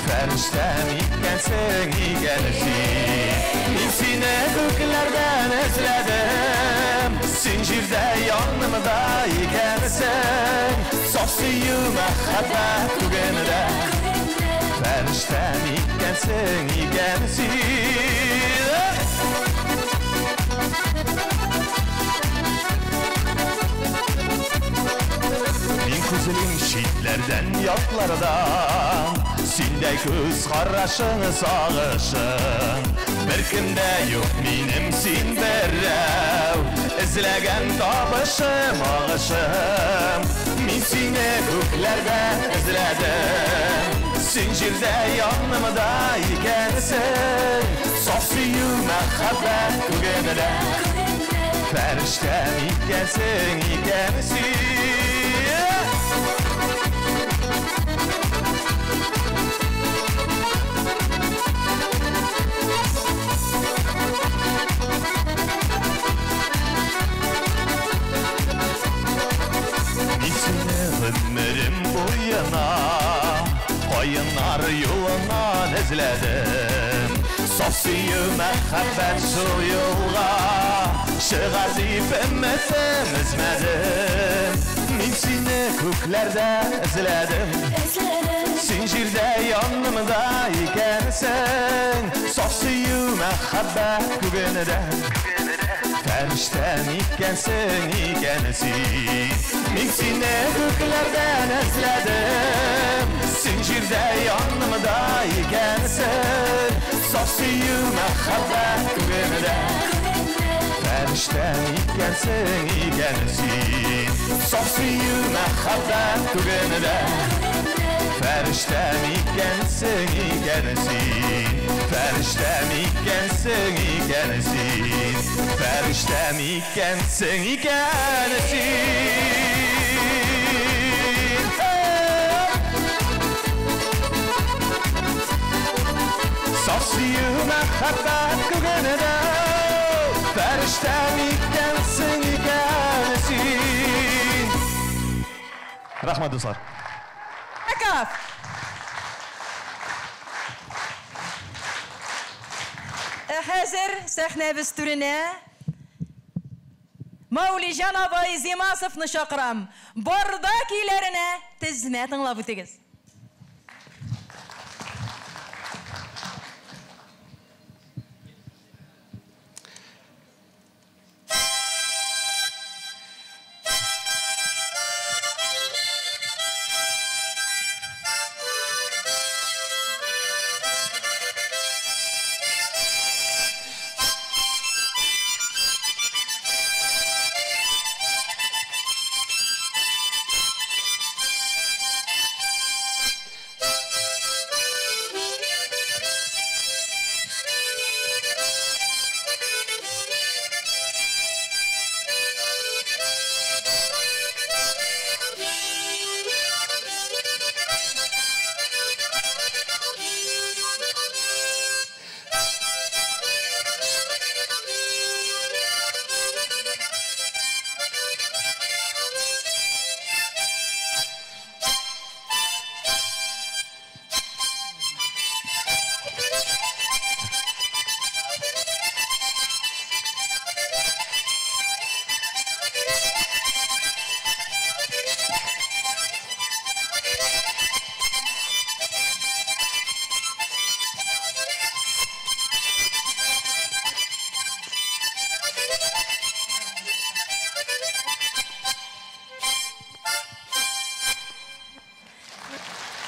фәрештәм икәнсең икән син. Мин сине күкләрдән эзләдем, син җирдә янымда икәнсең. Саф сөю мәхәббәт күгендә, фәрештәм икәнсең икән син. Мин күзелим читләрдән, ятлардан, синдә күз карашың сагышың. Беркемдә юк минем син берәү, эзләгән табышым агышым. Мин сине күкләрдән эзләдем, син җирдә янымда икәнсең. Саф сөю мәхәббәт күгендә, фәрештәм икәнсең икән син. Мин сине гомерем буена каеннар юлыннан эзләдем. Саф сөю мәхәббәт шул юлга чыгар дип өметем өзмәдем. Мин сине күкләрдән эзләдем, син җирдә янымда икәнсең. Саф сөю мәхәббәт күгендә, фәрештәм икәнсең икән син. Мин сине күкләрдән эзләдем, син җирдә янымда икәнсең. Саф сөю мәхәббәт күгендә, фәрештәм икәнсең икән син. Саф сөю мәхәббәт күгендә, фәрештәм икәнсең икән син. Фәрештәм икәнсең икән син. Фәрештәм икәнсең икән син. Саф сөю мәхәббәт күгендә, фәрештәм икәнсең икән син. Рәхмәт, дуслар. Рәков! Ә хәзер сәхнәбез түренә Маулиҗан абай Зимасовны чакырам. Барда көйләренә тезмә тыңлап үтегез.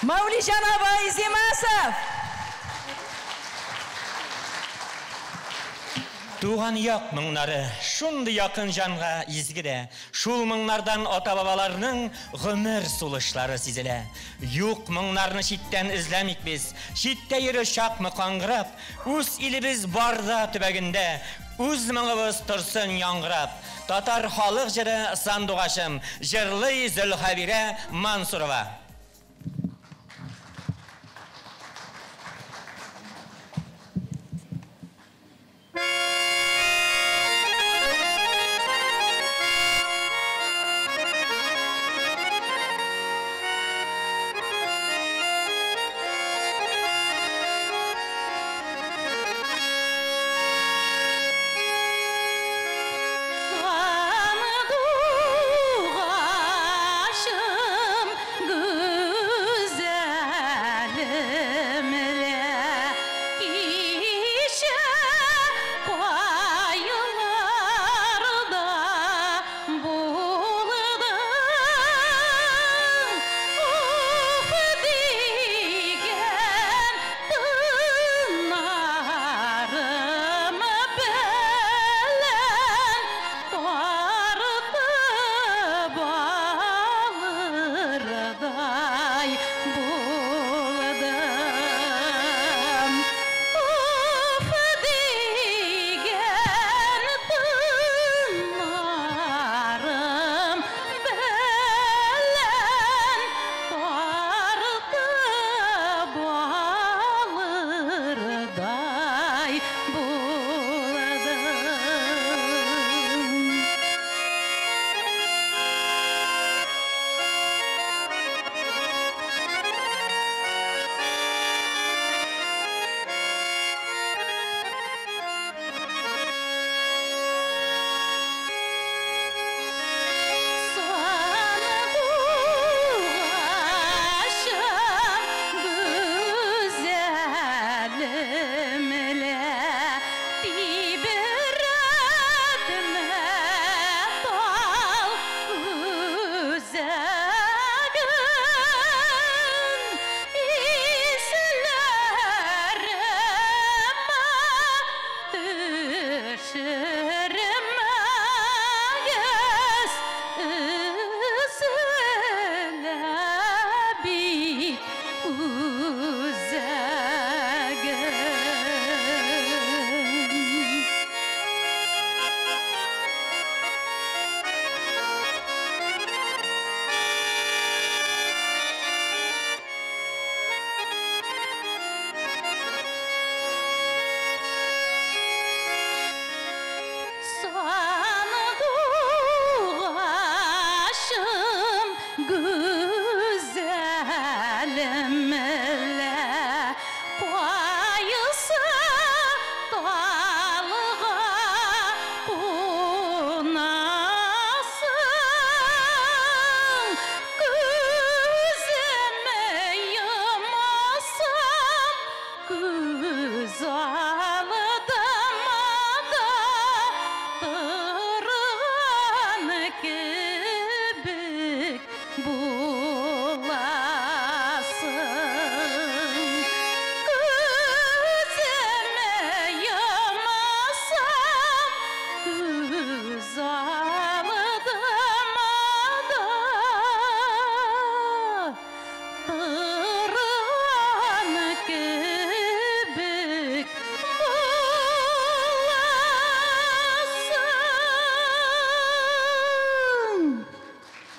Маулиҗан абай Зимасов! Туган як моңнары шундый якын җанга изге дә. Шул моңнардан ата-бабаларның гомер сулышлары сизелә. Юк моңнарны читтән эзләмик без. Читтә йөре чакмы каңгырап, үз илебез барда төбәгендә, үз моңыбыз торсын яңгырап. татар халык җыры Сандугачым. Җырлый Зөлхәбирә Мансурова.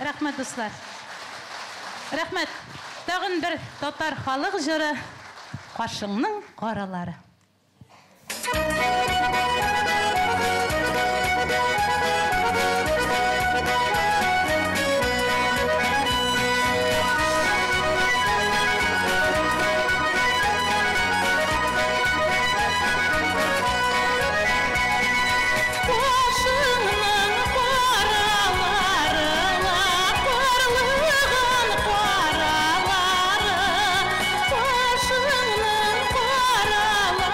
Рәхмәт, дуслар. Рәхмәт. Тагын бер татар халык җыры Кашыңның каралары. Кашыңның каралары, карлыган каралары, кашыңның каралары.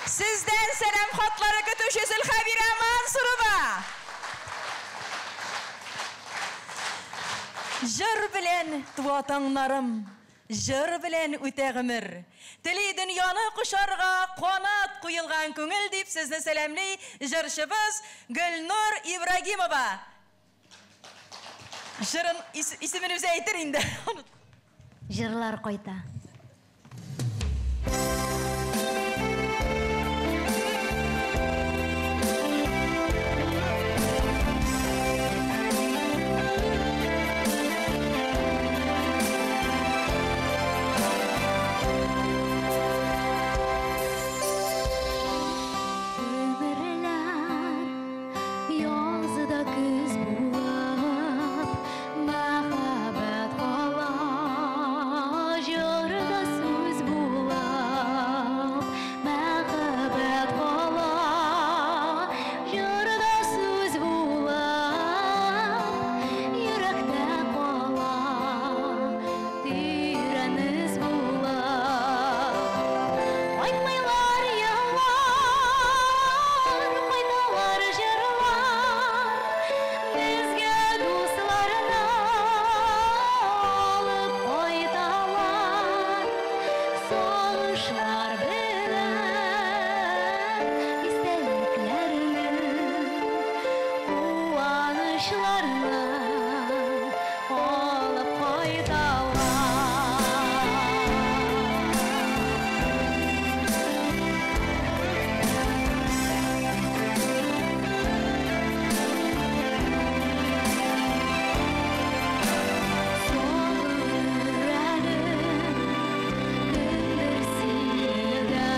Сездән сәлам хатлары көтүче Зөлхәбирә Мансурова. Җыр белән туа таңнарым, җыр белән үтә гомер. Тели дөньяны кочарга канат куелган күңел дип сезне сәламли җырчыбыз Гөлнур Ибрагимова. Җырын исемен үзе әйтер инде. Җырлар кайта. Гомерләр язда көз булып, мәхәббәт кала, җырда сүз булып, мәхәббәт кала, җырда сүз булып, йөрәктә кала, тирән эз булып. Кайтмыйлар еллар, кайталар җырлар, безгә дусларны алып кайталар. Сагышлар белән истәлекләрне, куанычларны алып кайталар. Сагыныр әле кемдер сине дә,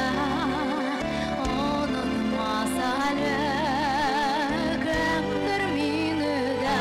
онытмас әле кемдер мине дә.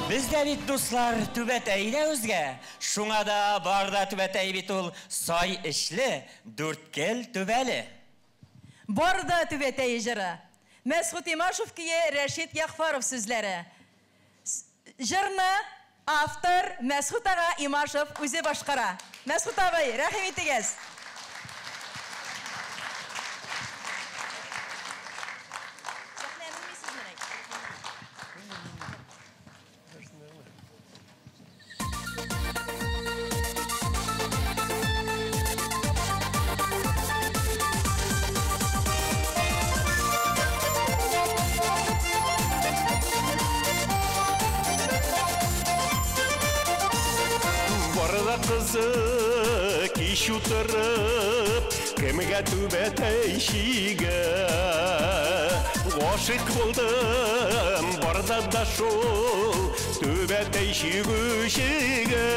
Бездә бит, дуслар, түбәтәй дә үзгә. Шуңа да Барда түбәтәй бит ул сай эчле, дүрткел түбәле. Барда түбәтәй җыры. Мәсхүт Имашев көе, Рәшит Ягъфәров сүзләре. Җырны автор Мәсхүт ага Имашев үзе башкара. Мәсхүт абый, рәхим итегез. Сәхнә менмисезмени? Барда кызы кич утырып, кемгә түбәтәй чигә? Гашыйк булдым барда да шул түбәтәй чигүчегә.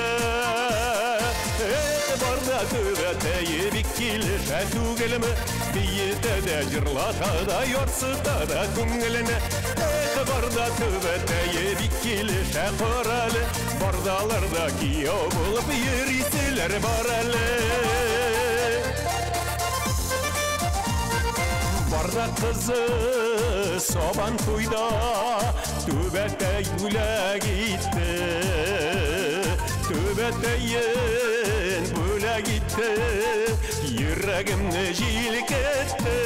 Эх, барда түбәтәе бик килешә түгелме? Биетә дә, җырлата да, ярсыта да күңеленә. Эх, барда түбәтәе бик килешә, карале. Бардаларда кияү булып йөриселәр бар әле. Барда кызы сабан туйда түбәтәй бүләк итте. Түбәтәен бүләк итте, йөрәгемне җилкетте.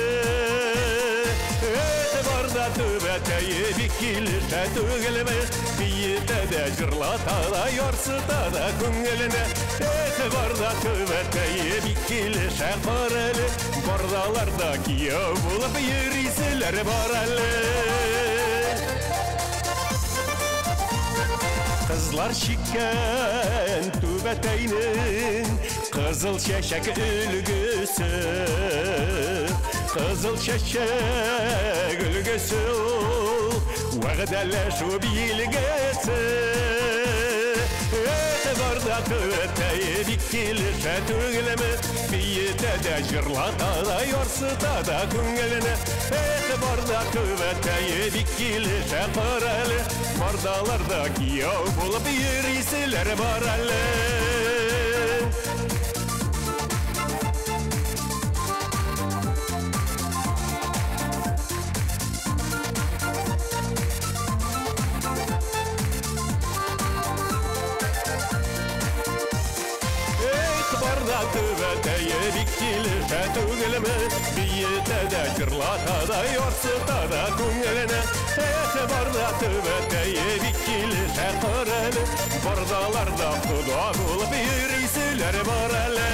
Эх, барда түбәтәе бик килешә түгелме? Биетә дә, җырлата да, ярсыта да күңеленә. Эх, барда түбәтәе бик килешә, карале. Бардаларда кияү булып йөриселәр бар әле. Кызлар чиккән түбәтәйнең кызыл чәчәк өлгесе. Кызыл чәчәк өлгесе ул, вәгъдәләшү билгесе. Эх, барда түбәтәе бик килешә түгелме? Биетә дә, җырлата да, ярсыта да күңеленә. Эх, барда түбәтәе бик килешә, карале. Бардаларда кияү булып йөриселәр бар әле. Эх, барда түбәтәе бик килешә түгелме? Биетә дә, җырлата да, ярсыта да күңеленә. Эх, барда түбәтәе бик килешә, карале. Бардаларда кода булып йөриселәр бар әле.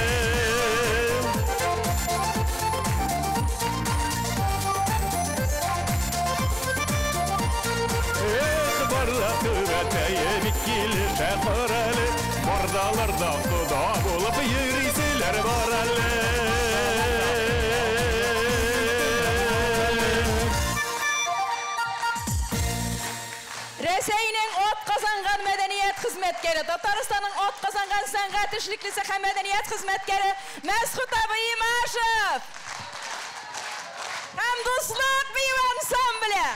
Эх, барда түбәтәе бик килешә, карале. Бардаларда кода булып йөриселәр бар әле. Рәсәйнең атказанган мәдәният хезмәткәре, Татарстанның атказанган сәнгать эшлеклесе һәм мәдәният хезмәткәре Мәсхүт абый Имашев! Һәм Дуслык бию ансамбле!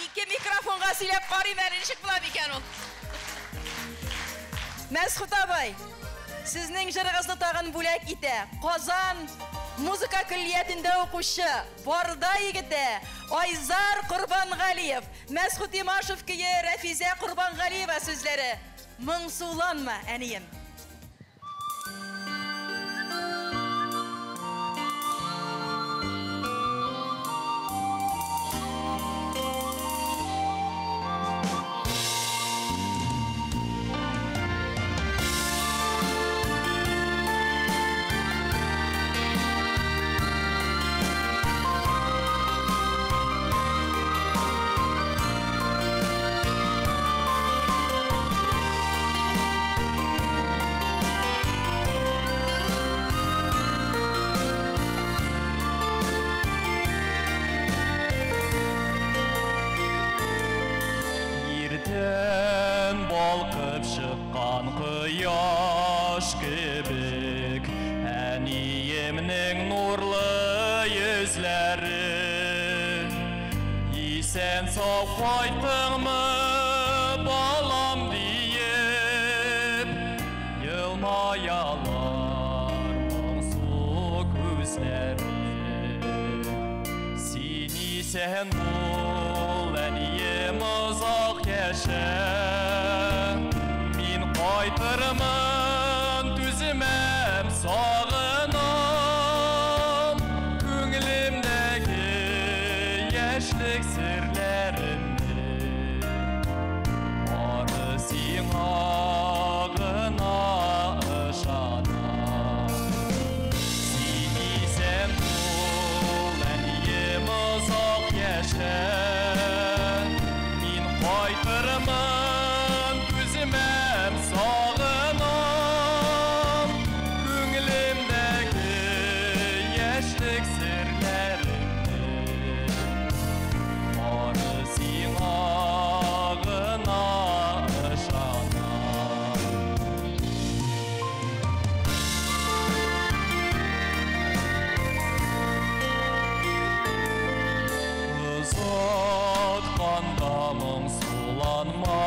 Ике микрофонга сөйләп карыйм әле, ничек була микән ул? Мәсхүт абый, сезнең җырыгызны тагын бүләк итә. Казан музыка көллиятендә укучы Барда егете Айзар Корбангалиев. Мәсхүт Имашев көе, Рәфизә Корбангалиева сүзләре. Моңсуланма, әнием. Thank Исән сау кайттыңмы, балам диеп, елмаялар моңсу күзләре. Син исән бул, әнием, озак яшә. Мин кайтырмын, түземәм, сагынам. Күңелемдәге яшьлек серләремне бары сиңа гына ышанам. Син исән бул, әнием, озак яшә. Мин кайтырмын, түземәм, сагынам. Күңелемдәге яшьлек серләремне бары сиңа гына ышанам. Озатканда моңсуланма,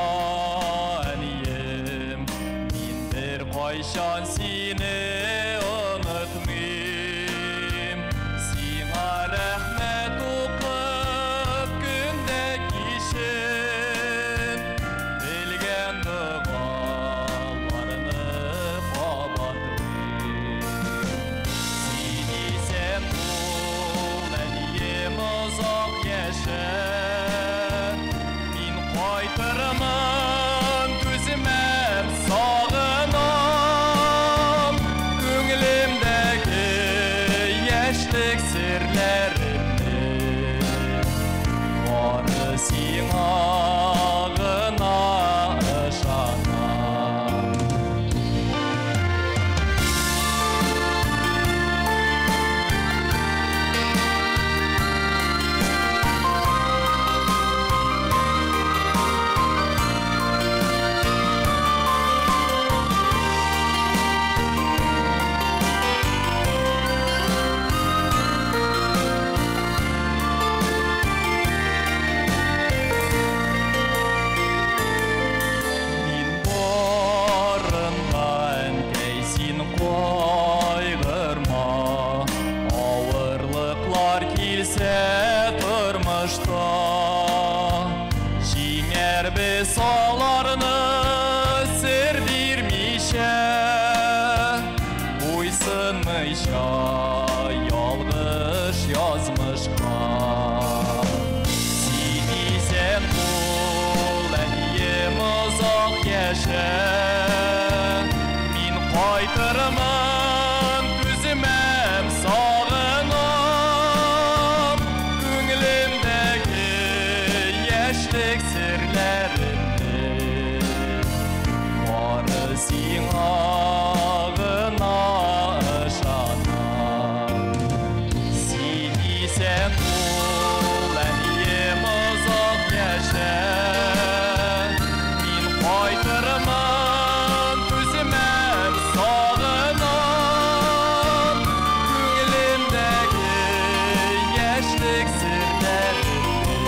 әнием, мин беркайчан сине онытмыйм. Сиңа рәхмәт укып көн дә кичен белгән догаларны кабатлыйм. Син исән бул, әнием, озак яшә. Мин кайтырмын, түземәм, сагынам. Күңелемдәге яшьлек серләремне бары сиңа гына ышанам. Мин барында, әнкәй, син кайгырма. Авырлыклар килсә тормышта, җиңәрбез аларны сер бирмичә, буйсынмыйча ялгыш язмышка. Син исән бул, әнием, озак яшә. Мин кайтырмын, түземәм, сагынам. Күңелемдәге яшьлек серләремне бары сиңа гына ышанам. Син исән бул, әнием, озак яшә. Мин кайтырмын, түземәм, сагынам. Күңелемдәге яшьлек серләремне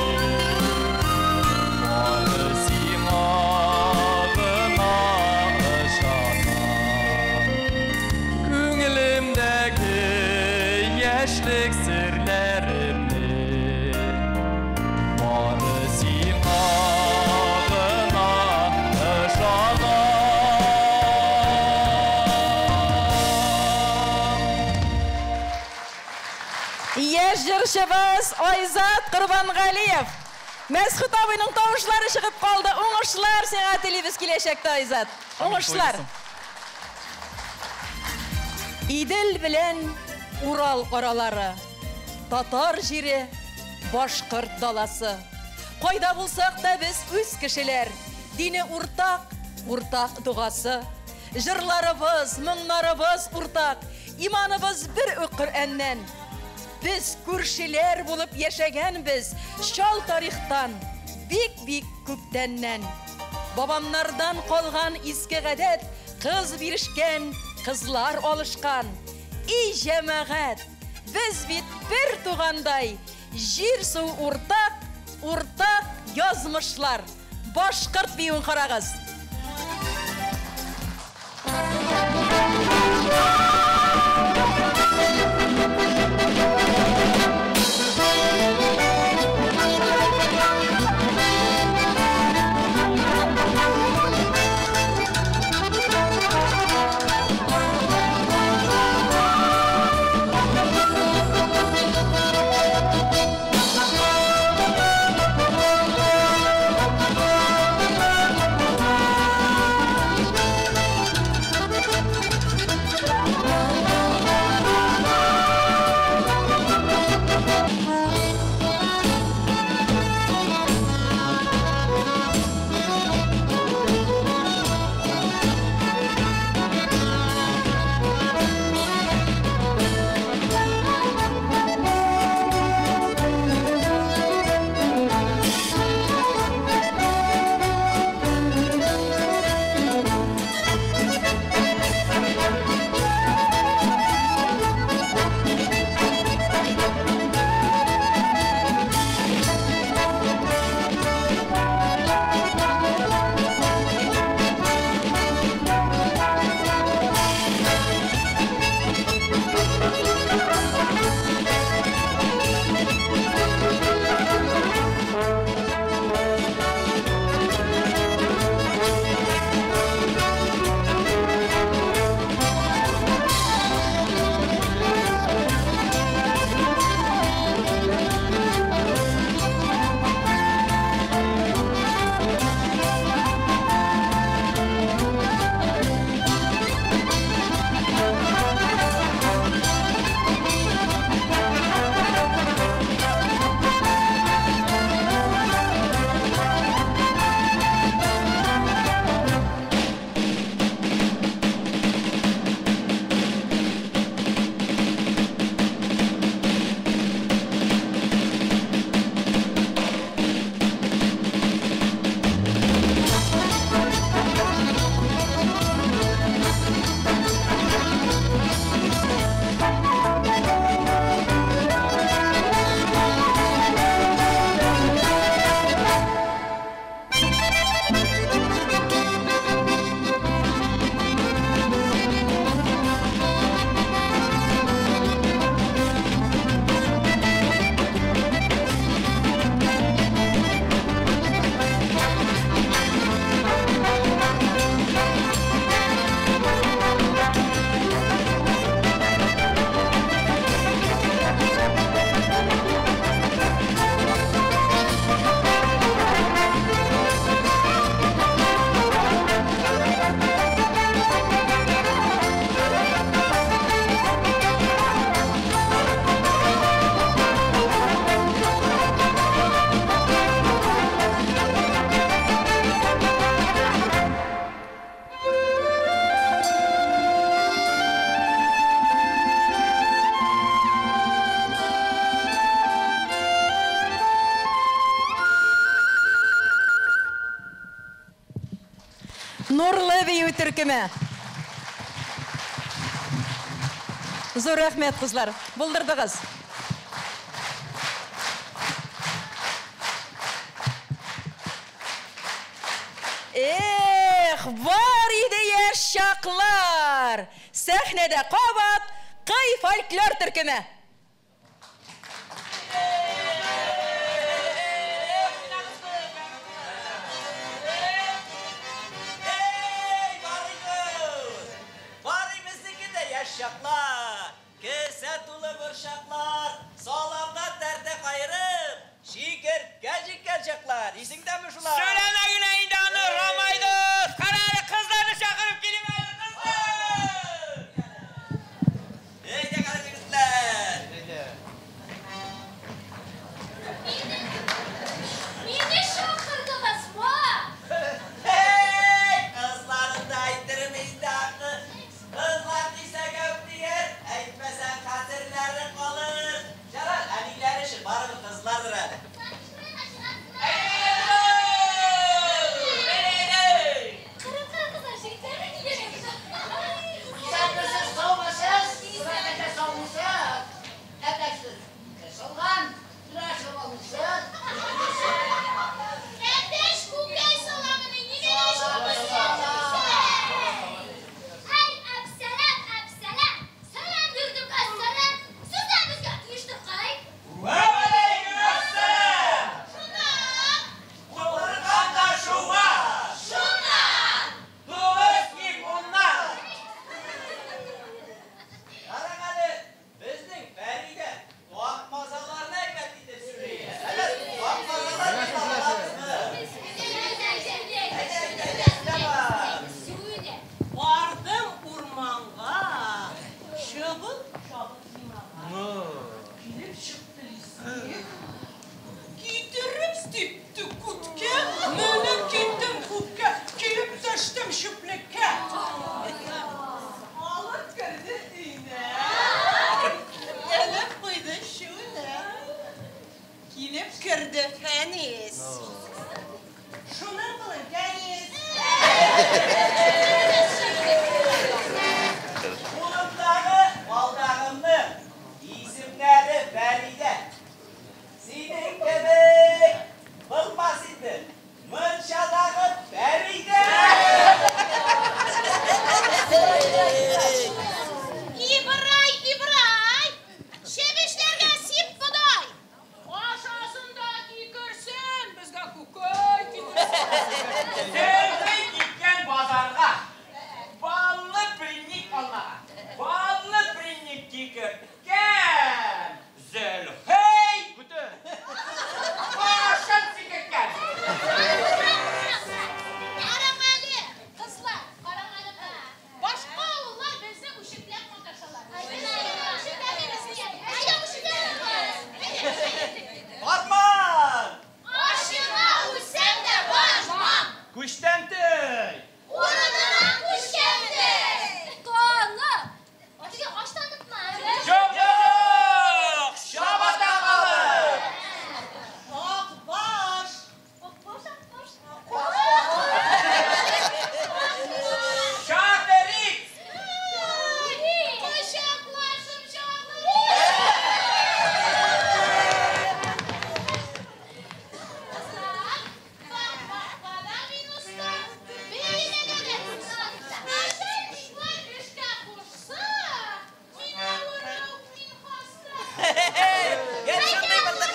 бары сиңа гына ышанам. Күңелемдәге яшьлек серләремне бары сиңа гына ышанам. Яшь җырчыбыз Айзат Корбангалиев. Мәсхүт абыйның тавышлары чыгып калды. Уңышлар сиңа телибез киләчәктә, Айзат. Уңышлар. Идел белән Урал аралары, татар җире, башкорт даласы. Кайда булсак та без үз кешеләр, дине уртак, уртак догасы. Җырларыбыз, моңнарыбыз уртак, иманыбыз бер үк Коръәннән. Без күршеләр булып яшәгәнбез чал тарихтан, бик-бик күптәннән. Бабамнардан калган иске гадәт, кыз бирешкән, кызлар алышкан. И җәмәгать, без бит бер тугандай, җир су уртак, уртак язмышлар. Башкорт биюен карагыз. Нурлы бию төркеме. Зур рәхмәт, кызлар. Булдырдыгыз. Эх, бар иде яшь чаклар. Сәхнәдә кабат Кый фольклор төркеме. Бар безнеке дә яшь чаклар, кесә тулы борчаклар, саламнан тәртә каерып, чикерткә җиккән чаклар. Исеңдәме шулар? Сөйләмә генә инде аны, Рамай дус. Кара әле, кызларны чакырып килим әле, кызлар. Әйдә, кара егетләр. Типте күткә, менеп киттем күккә, килеп төштем чүплеккә. Алып керде өенә, элеп куйды шүне. Килеп керде Фәнис. Шуның белән кәнис. Кулымдагы балдагымның исемнәре Фәридә. Синең кебек булмас иде. Мунчадагы Фәридә. Ибрай, Ибрай! Чебешләргә сип бодай! Ашасын да кикерсен, безгә күкәй китерсен. Зөлфи киткән базарга. Баллы примник алмага. Баллы примник китерткән. Зөлхей бүтән. Башын сикерткән. Караң әле, кызлар, караң әле. Башка авыллар безне үчекләп маташалар. Әйдә үчекләп. Бармам! Ашыңа үлсәң дә бармам. Күчтән тей. Урынына күчкән Каны. Теге аштанытма. Юк, юк! Чабата калып! Ак баш. Акбаш, акбаш. Чатырик! Кочаклашып җаным. Кызлар, бак-бакка мин оста, биемәгә дә оста. Начальниклар эшкә кушса, мин авыру, мин хаста. Гел шундый булдык.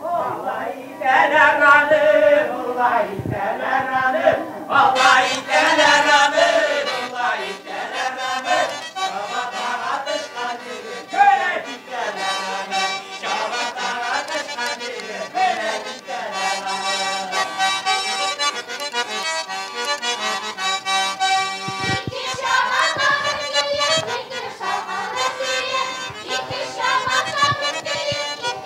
Vallahi iteler anı, vallahi iteler anı, vallahi iteler anı, vallahi iteler anı. Şabata atış kadiri, böyle biteler anı. Şabata atış kadiri, böyle biteler anı. İki şabata bir iki şabata bir, iki şabata bir, iki şabata bir.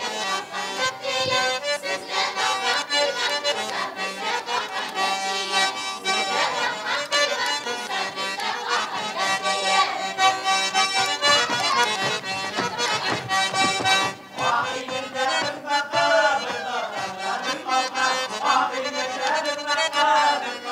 Sizde takan kıymet bulsa, bizde takan geçiyor. Sizde takan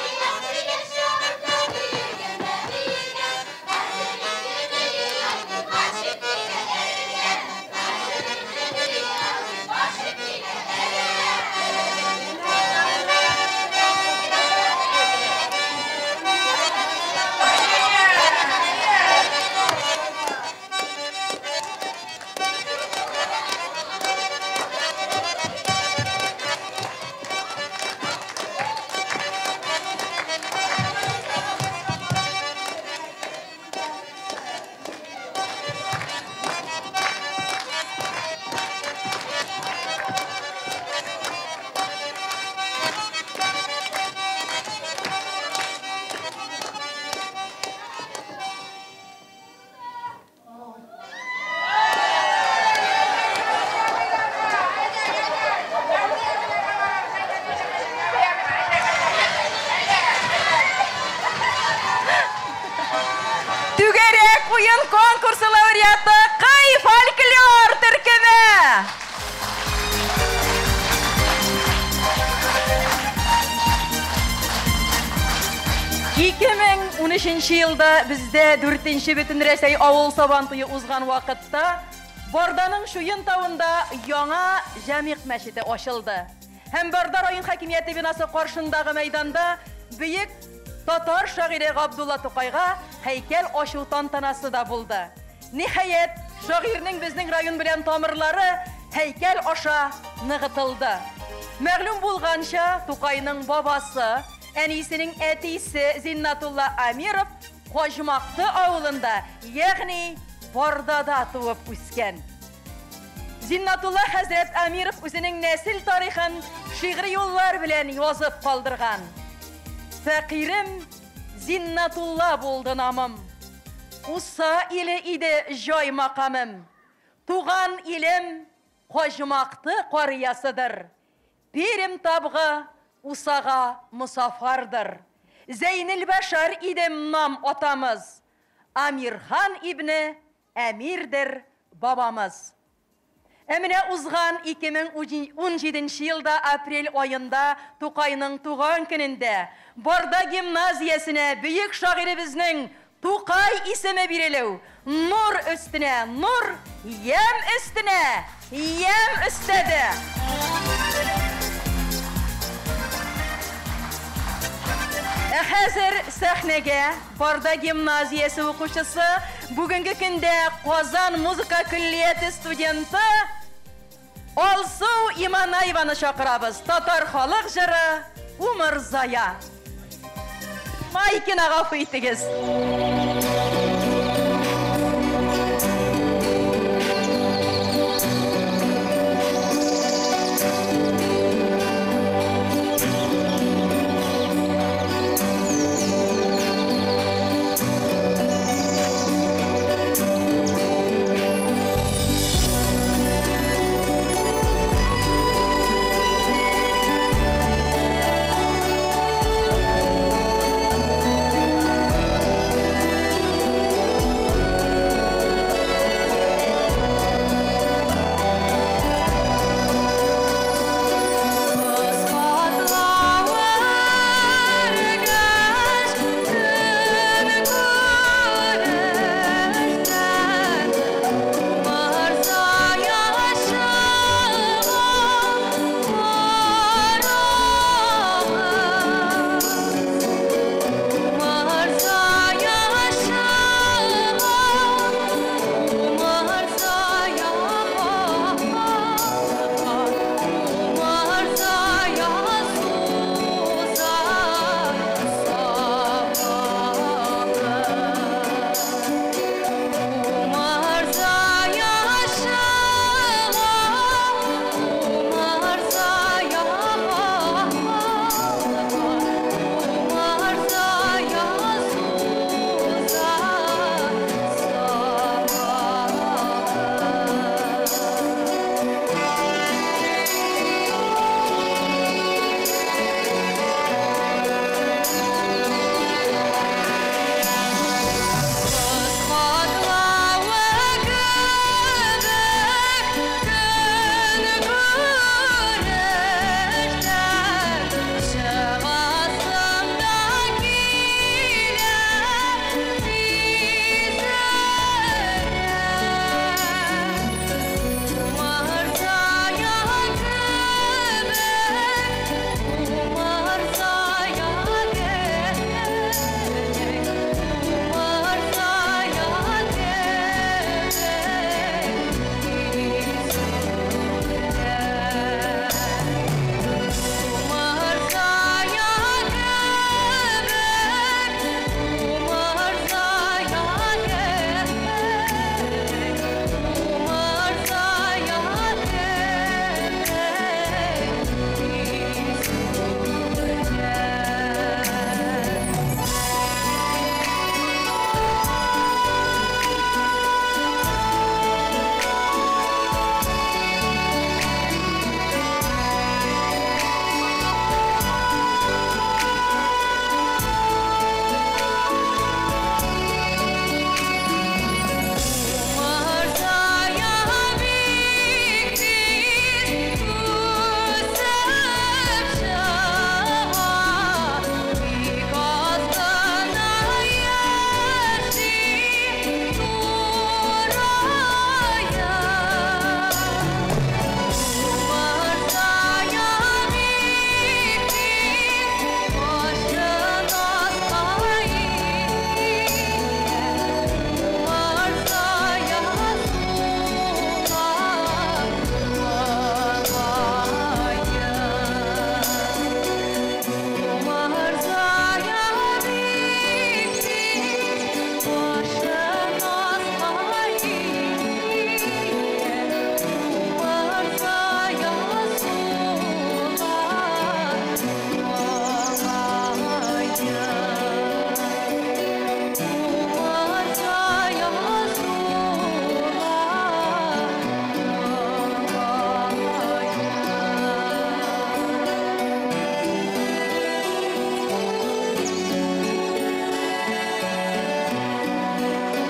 kıymet bulsa, bizde takan geçiyor. Түгәрәк уен конкурсы лауреаты Кай фольклор төркеме. Ике мең унөченче елда бездә дүртенче Бөтенрәсәй авыл Сабантуе узган вакытта Барданың Чуен тавында яңа Җәмигъ мәчете ачылды. Һәм Барда район хакимияте бинасы каршындагы мәйданда бөек татар шагыйре Габдулла Тукайга һәйкәл ачу тантанасы да булды. Ниһаять, шагыйрьнең безнең район белән тамырлары һәйкәл аша ныгытылды. Мәгълүм булганча, Тукайның бабасы Әнисенең әтисе Зиннатулла Амиров Каҗмакты авылында, ягъни Бардада туып үскән. Зиннатулла хәзрәт Амиров үзенең нәсел тарихын шигъри юллар белән язып калдырган. Фәкыйрем Зиннатулла булды намым. Уса иле иде җай макамым. Туган илем Каҗмакты карьясыдыр. Пирем табгы Усага мосафардыр. Зәйнелбәшәр идем нам атамыз. Амирхан ибне Әмирдер бабамыз. Ә менә узган 2017 елда апрель аенда Тукайның туган көнендә Барда гимназиясенә бөек шагыйребезнең Тукай исеме бирелү нур өстенә нур, ямь өстенә ямь өстәде. Ә хәзер сәхнәгә Барда гимназиясе укучысы, бүгенге көндә Казан музыка көллияте студенты Алсу Иманаеваны чакырабыз. Татар халык җыры Умырзая. Майкина гафу итегез.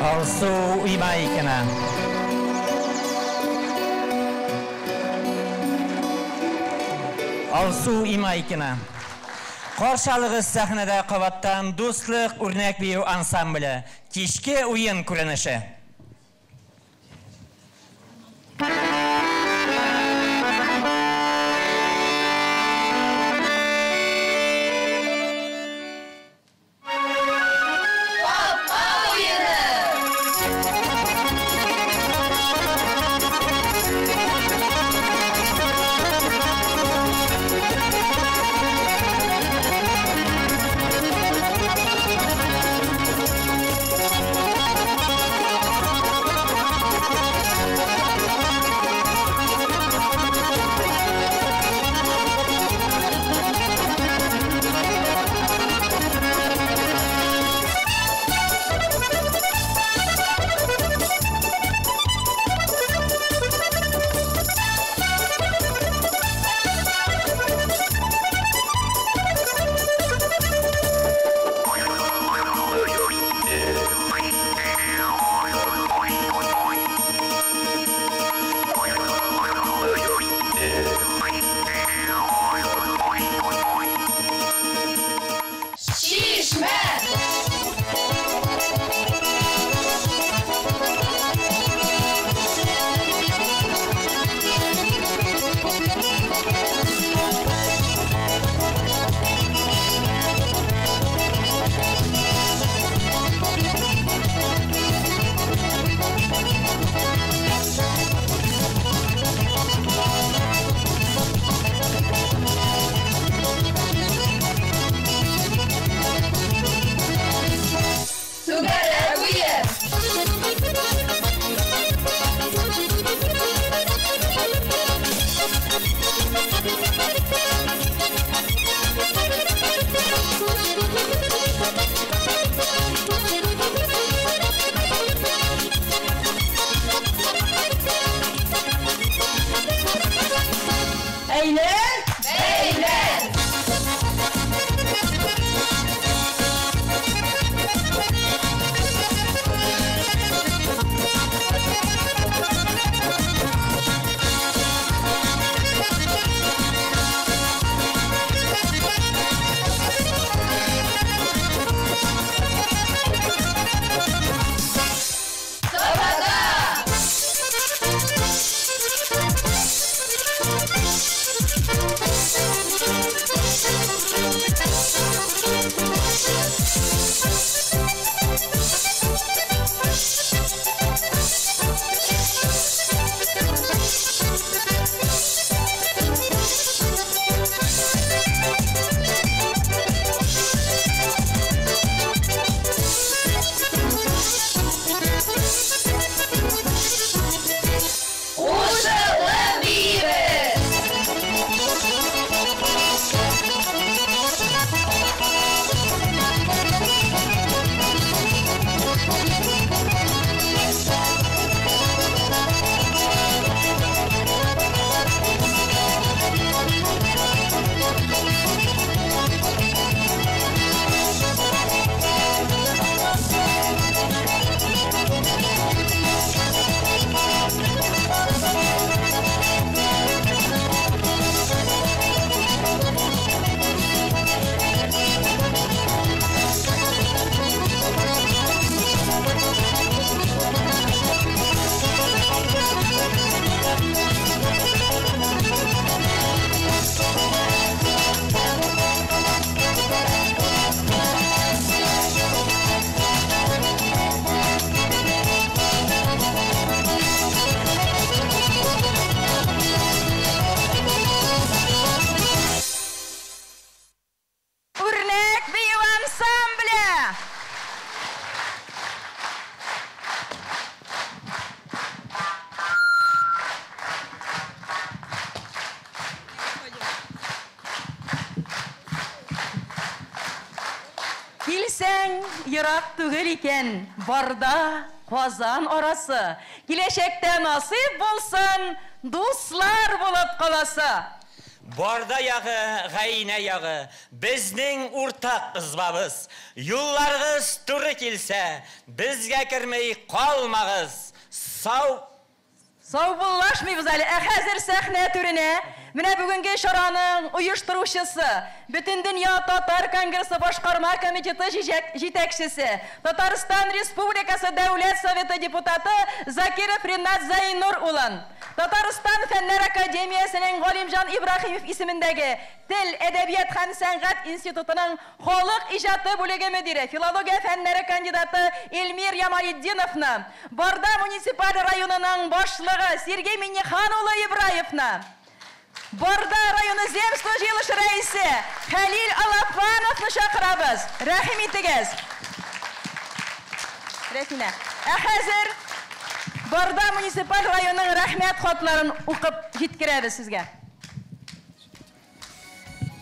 Алсу Имайкина. Алсу Имайкина. Каршы алыгыз сәхнәдә кабаттан Дуслык үрнәк бию ансамбле. Кичке уен күренеше. Әйлән! Бәйлән! Кушылып биибез! Үрнәк бию ансамбле! Килсәң, ерак түгел икән, Барда Казан арасы. Киләчәктә насыйп булсын, дуслар булып каласы. Барда ягы, Гәйнә ягы, безнең уртак ызбабыз. Юлларыгыз туры килсә, безгә керми калмагыз. Сау Саубуллашмыйбыз әле. Ә хәзер сәхнә түренә менә бүгенге чараның оештыручысы, Бөтендөнья татар конгрессы башкарма комитеты җитәкчесе, Татарстан Республикасы Дәүләт Советы депутаты Закиров Ринат Зәйнур улын, Татарстан Фәннәр академиясенең Галимҗан Ибраһимов исемендәге Тел, әдәбият һәм сәнгать институтының халык иҗаты бүлеге мөдире, филология фәннәре кандидаты Эльмир Ямалетдиновны, Барда муниципаль районының башлыгы Сергей Миннехан улы Ибраевны, Барда районы земство җыелышы рәисе Хәлил Алафановны чакырабыз. Рәхим итегез. Рәфинә. Ә хәзер Барда муниципаль районының рәхмәт хатларын укып җиткерәбез сезгә.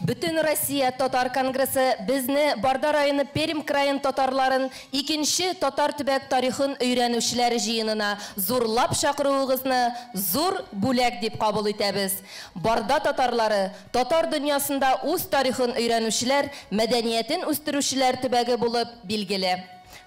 Бөтен Россия татар конгрессы безне Барда районы Пермь краен татарларын икенче татар төбәк тарихын өйрәнүчеләр җыенына зурлап чакыруыгызны зур бүләк дип кабул итәбез. Барда татарлары татар дөньясында үз тарихын өйрәнүчеләр, мәдәниятен үстерүчеләр төбәге булып билгеле.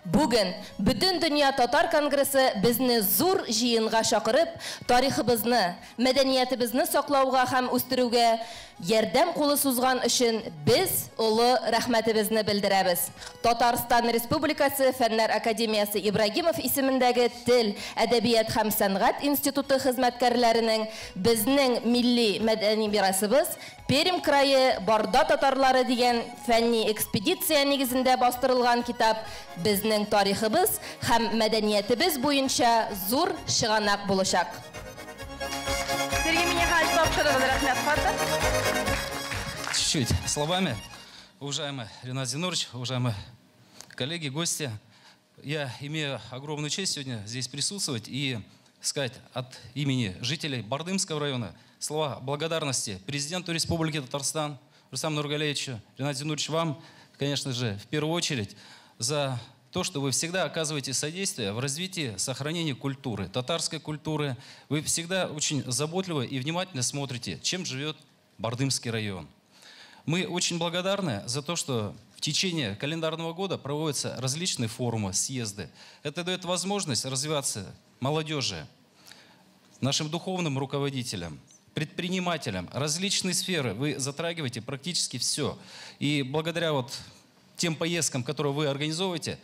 Бүген Бөтендөнья татар конгрессы безне зур җыенга чакырып, тарихыбызны, мәдәниятебезне саклауга һәм үстерүгә ярдәм кулы сузган өчен без олы рәхмәтебезне белдерәбез. Татарстан Республикасы Фәннәр академиясе Ибрагимов исемендәге Тел, әдәбият һәм сәнгать институты хезмәткәрләренең Безнең милли мәдәни мирасыбыз, Пермь крае Барда татарлары дигән фәнни экспедиция нигезендә бастырылган китап безнең тарихыбыз һәм мәдәниятебез буенча зур чыганак булачак. Сергей Миннеханович, тапшырыгыз рәхмәт хаты. Чуть-чуть словами. Уважаемый Ринат Зинурович, уважаемые коллеги, гости, я имею огромную честь сегодня здесь присутствовать и сказать от имени жителей Бардымского района слова благодарности президенту Республики Татарстан Рустаму Нургалиевичу, Ринату Зинуровичу, вам, конечно же, в первую очередь, за то, что вы всегда оказываете содействие в развитии, сохранении культуры, татарской культуры. Вы всегда очень заботливо и внимательно смотрите, чем живет Бардымский район. Мы очень благодарны за то, что в течение календарного года проводятся различные форумы, съезды. Это дает возможность развиваться молодежи, нашим духовным руководителям, предпринимателям, различные сферы. Вы затрагиваете практически все. И благодаря вот тем поездкам, которые вы организовываете,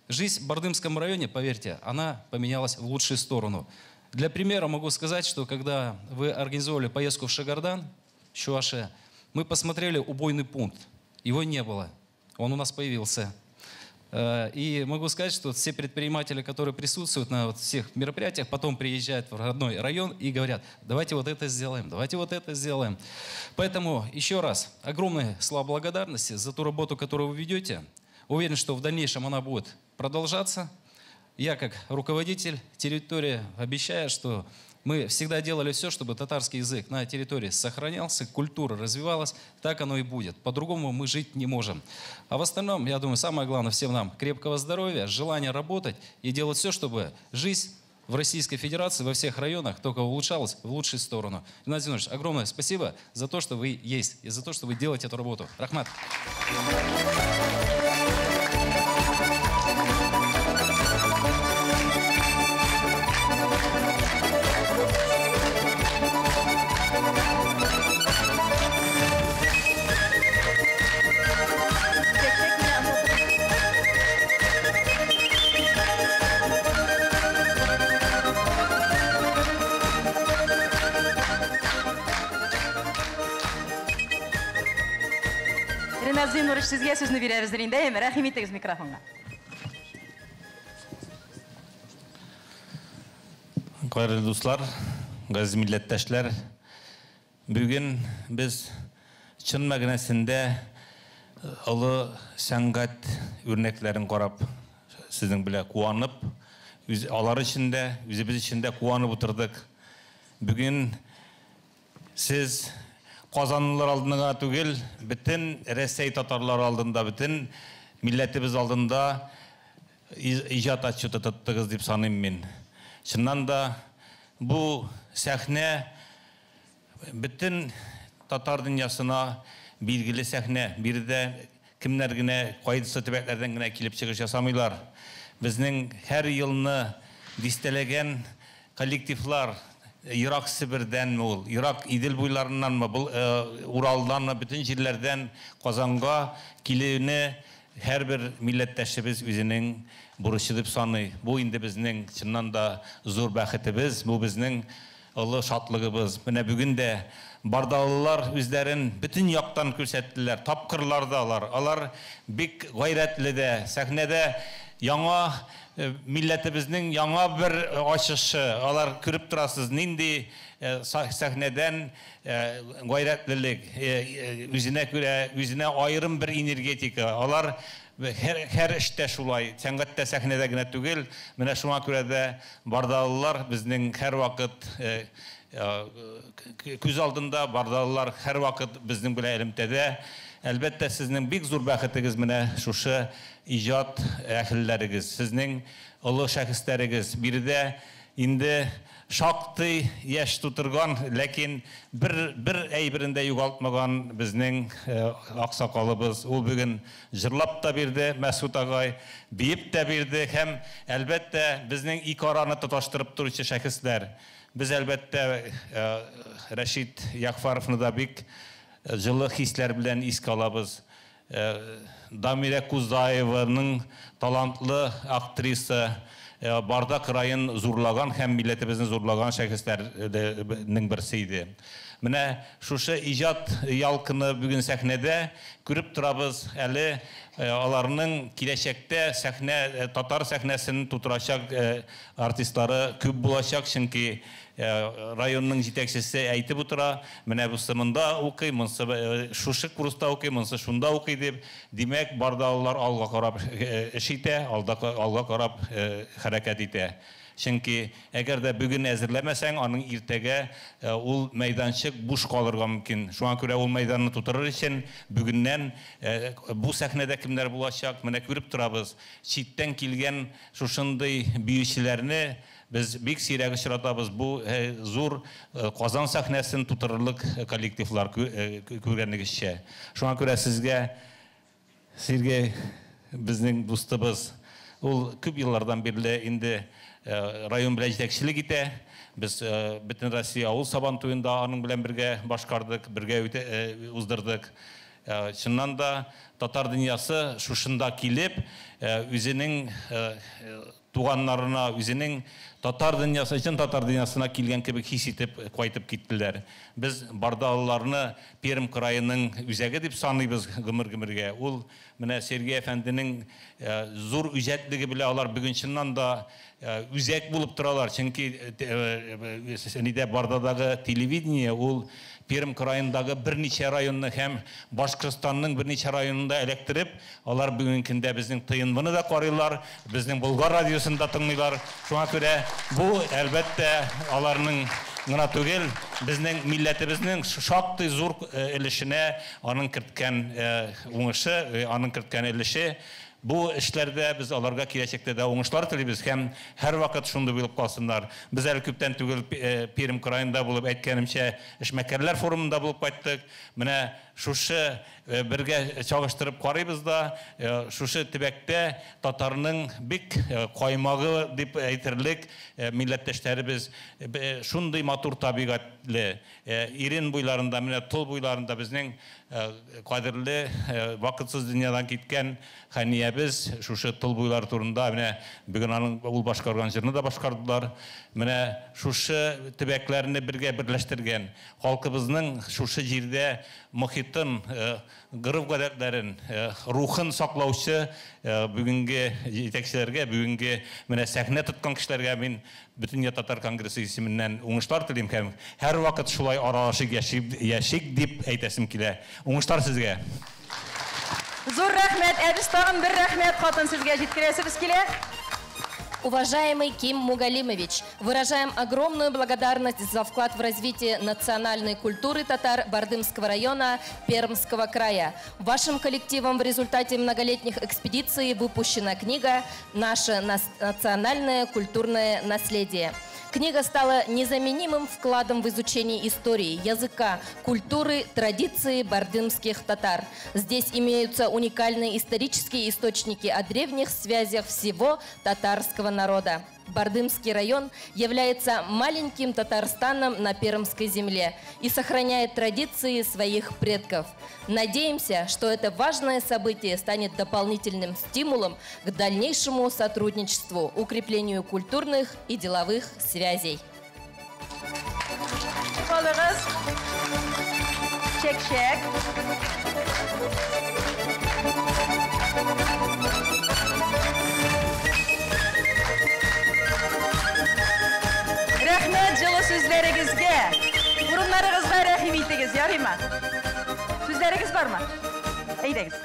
жизнь в Бардымском районе, поверьте, она поменялась в лучшую сторону. Для примера могу сказать, что когда вы организовали поездку в Шагардан, в Чувашия, мы посмотрели убойный пункт. Его не было. Он у нас появился. И могу сказать, что все предприниматели, которые присутствуют на вот всех мероприятиях, потом приезжают в родной район и говорят, давайте вот это сделаем, давайте вот это сделаем. Поэтому еще раз огромные слова благодарности за ту работу, которую вы ведете. Уверен, что в дальнейшем она будет продолжаться. Я как руководитель территории обещаю, что мы всегда делали все, чтобы татарский язык на территории сохранялся, культура развивалась, так оно и будет. По-другому мы жить не можем. А в остальном, я думаю, самое главное всем нам крепкого здоровья, желания работать и делать все, чтобы жизнь в Российской Федерации во всех районах только улучшалась в лучшую сторону. Геннадий Зинович, огромное спасибо за то, что вы есть и за то, что вы делаете эту работу. Рахмат. Ринат Зинурович, сезгә сүзне бирәбез инде. Әйме, рәхим итегез микрофонга. Кадерле дуслар, газиз милләттәшләр, бүген без чын мәгънәсендә олы сәнгать үрнәкләрен карап, сезнең белән куанып, алар өчен дә, үзебез өчен дә куанып утырдык. Бүген сез Казанлылар алдында түгел, бөтен Рәсәй татарлары алдында, бөтен милләтебез алдында иҗат отчеты тоттыгыз дип саныйм мин. Чыннан да бу сәхнә бөтен татар дөньясына билгеле сәхнә. Биредә кемнәр генә, кайсы төбәкләрдән генә килеп чыгыш ясамыйлар. Безнең һәр елны дистәләгән коллективлар ерак Себердәнме ул, ерак Идел буйларыннанмы, был Уралданмы, бөтен җирләрдән Казанга килүне һәрбер милләттәшебез үзенең бурычы дип саный. Бу инде безнең чыннан да зур бәхетебез, бу безнең олы шатлыгыбыз. Менә бүген дә бардалылар үзләрен бөтен яктан күрсәттеләр, тапкырлар да алар. Алар бик гайрәтле дә, сәхнәдә яңа милләтебезнең яңа бер ачышы. Алар күреп торасыз, нинди сәхнәдән гайрәтлелек, үзенә күрә, үзенә аерым бер энергетика. Алар һәр эштә шулай, сәнгатьтә сәхнәдә генә түгел. Менә шуңа күрә дә бардалылар безнең һәрвакыт күз алдында, бардалылар һәрвакыт безнең белән элемтәдә. Әлбәттә, сезнең бик зур бәхетегез менә шушы иҗат әһелләрегез, сезнең олы шәхесләрегез. Биредә инде шактый яшь тутырган, ләкин бер әйберен дә югалтмаган безнең аксакалыбыз. Ул бүген җырлап та бирде, Мәсгут агай, биеп тә бирде һәм әлбәттә безнең ике араны тоташтырып торучы шәхесләр. Без әлбәттә Рәшит Ягъфаровны да бик җылы хисләр белән искә алабыз. Дамирә Кузаеваның талантлы актриса, Барда краен зурлаган һәм милләтебезне зурлаган шәхесләрнең берсе иде. Менә шушы иҗат ялкыны бүген сәхнәдә күреп торабыз. Әле аларның киләчәктә сәхнә, татар сәхнәсен тутырачак артистлары күп булачак, чөнки районның җитәкчесе әйтеп утыра, менә бусы монда укый, монсы шушы курста укый, монсы шунда укый дип. Димәк, бардалылар алга карап эш итә, алга карап хәрәкәт итә. Чөнки әгәр дә бүген әзерләмәсәң, аның иртәгә ул мәйданчык буш калырга мөмкин. Шуңа күрә ул мәйданны тутырыр өчен бүгеннән бу сәхнәдә кемнәр булачак, менә күреп торабыз. Читтән килгән шушындый биючеләрне без бик сирәк очратабыз. Бу зур Казан сәхнәсен тутырырлык коллективлар күргәнегезчә. Шуңа күрә сезгә, Сергей, безнең дустыбыз, ул күп еллардан бирле инде район белән җитәкчелек итә. Без бөтен Россия авыл сабан туенда аның белән бергә башкардык, бергә уздырдык. Чыннан да татар дөньясы шушында килеп, үзенең туганнарына, үзенең татар дөньясы, чын татар дөньясына килгән кебек хис итеп кайтып киттеләр. Без бардалыларны Пермь краеның үзәге дип саныйбыз гомер-гомергә. Ул менә Сергей әфәнденең зур үҗәтлеге белән алар бүген чыннан да үзәк булып торалар. Чөнки нидә Бардадагы телевидение ул Пермь краендагы берничә районны һәм Башкортстанның берничә районында эләктереп, алар бүгенге көндә безнең ТНВны да карыйлар, безнең Болгар радиосын да тыңлыйлар. Шуңа күрә бу әлбәттә аларның гына түгел, безнең милләтебезнең шактый зур өлешенә аның керткән уңышы, аның керткән өлеше. Бу эшләрдә без аларга киләчәктә дә уңышлар телибез һәм һәрвакыт шундый булып калсыннар. Без әле күптән түгел Пермь краенда булып, әйткәнемчә, эшмәкәрләр форумында булып кайттык. Менә шушы бергә чагыштырып карыйбыз да, шушы төбәктә татарның бик каймагы дип әйтерлек милләттәшләребез шундый матур табигатьле, Ирен буйларында, менә тол буйларында безнең кадерле вакытсыз дөньядан киткән Хәниябез шушы тол буйлары турында менә бүген аның ул башкарган җырны да башкардылар. Менә шушы төбәкләрне бергә берләштергән халкыбызның шушы җирдә мохитын, гореф-гадәтләрен, рухын саклаучы бүгенге җитәкчеләргә, бүгенге менә сәхнә тоткан кешеләргә мин Бөтендөнья татар конгрессы исеменнән уңышлар телим һәм һәрвакыт шулай аралашып яшик дип әйтәсем килә. Уңышлар сезгә! Зур рәхмәт, ә без тагын бер рәхмәт хатын сезгә җиткерәсебез килә. Уважаемый Ким Мугалимович, выражаем огромную благодарность за вклад в развитие национальной культуры татар Бардымского района Пермского края. Вашим коллективом в результате многолетних экспедиций выпущена книга «Наше национальное культурное наследие». Книга стала незаменимым вкладом в изучение истории, языка, культуры, традиции бардымских татар. Здесь имеются уникальные исторические источники о древних связях всего татарского народа. Бардымский район является маленьким Татарстаном на Пермской земле и сохраняет традиции своих предков. Надеемся, что это важное событие станет дополнительным стимулом к дальнейшему сотрудничеству, укреплению культурных и деловых связей. Калыгыз. Чәк-чәк. Рәхмәт җылы сүзләрегезгә. Урыннарыгызга рәхим итегез, ярыймы? Сүзләрегез бармы? Әйдәгез.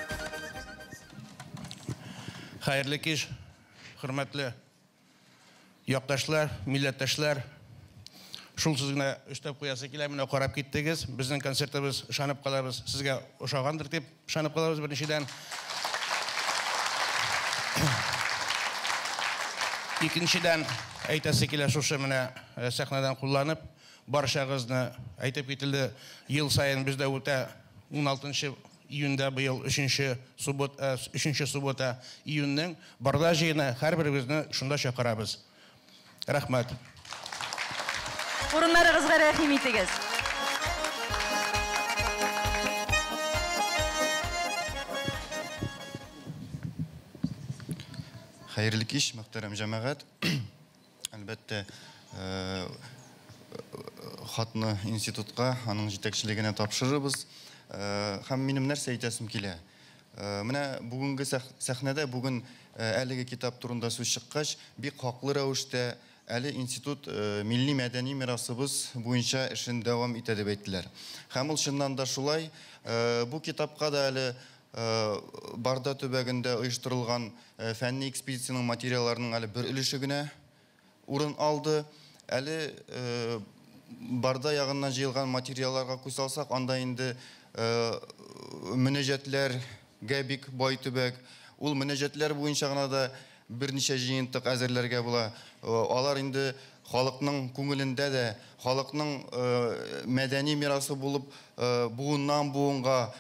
Хәерле кич, хөрмәтле якташлар, милләттәшләр. Шул сүз генә өстәп куясы килә, менә карап киттегез. Безнең концертыбыз, ышанып калабыз, сезгә ошагандыр дип ышанып калабыз беренчедән. Икенчедән, әйтәсе килә шушы менә сәхнәдән кулланып, барчагызны әйтеп кителде, ел саен бездә үтә 16 июньдә быел 3 суббота, 3 суббота июньнең Барда җыены, һәрберебезне шунда чакырабыз. Рәхмәт. Урыннарыгызга рәхим итегез. Хәерле кич, мөхтәрәм җәмәгать. Әлбәттә, хатны институтка, аның җитәкчелегенә тапшырырбыз. Һәм минем нәрсә әйтәсем килә? Менә бүгенге сәхнәдә бүген әлеге китап турында сүз чыккач, бик хаклы рәвештә әле институт милли мәдәни мирасыбыз буенча эшен дәвам итә дип әйттеләр. Һәм ул чыннан да шулай. Бу китапка да әле Барда төбәгендә оештырылган фәнни экспедициянең материалларының әле бер өлеше генә урын алды. Әле Барда ягыннан җыелган материалларга күз салсак, анда инде мөнәҗәтләргә бик бай төбәк. Ул мөнәҗәтләр буенча гына да берничә җыентык әзерләргә була. Алар инде халыкның күңелендә дә, халыкның мәдәни мирасы булып, буыннан буынга,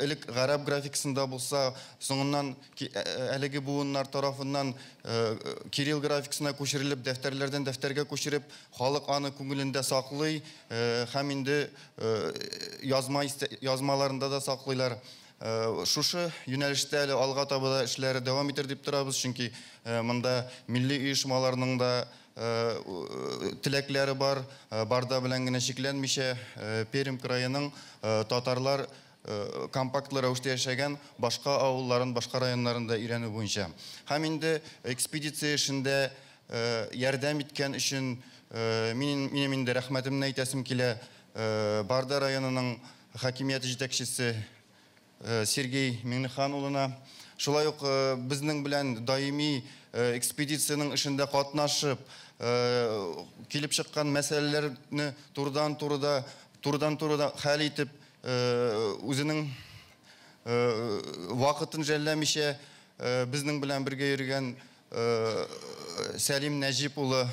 элек гарәп графикасында булса, соңыннан әлеге буыннар тарафыннан кирилл графикасына күчерелеп, дәфтәрләрдән дәфтәргә күчереп, халык аны күңелендә саклый һәм инде язма язмаларында да саклыйлар. Шушы юнәлештә әле алга таба да эшләре дәвам итер дип торабыз, чөнки монда милли оешмаларның да теләкләре бар, Барда белән генә чикләнмичә, Пермь краеның татарлар компактлы рәвештә яшәгән башка авылларын, башка районнарын да өйрәнү буенча. Һәм инде экспедиция эшендә ярдәм иткән өчен минем инде рәхмәтемне әйтәсем килә. Барда районының хакимияте җитәкчесе Сергей Миңнехан улына, шулай ук безнең белән даими экспедициянең эшендә катнашып, килеп чыккан мәсьәләләрне турыдан-турыда турыдан-турыда хәл итеп, үзенең вакытын жәлләмичә безнең белән бергә йөргән Сәлим Нәҗип улы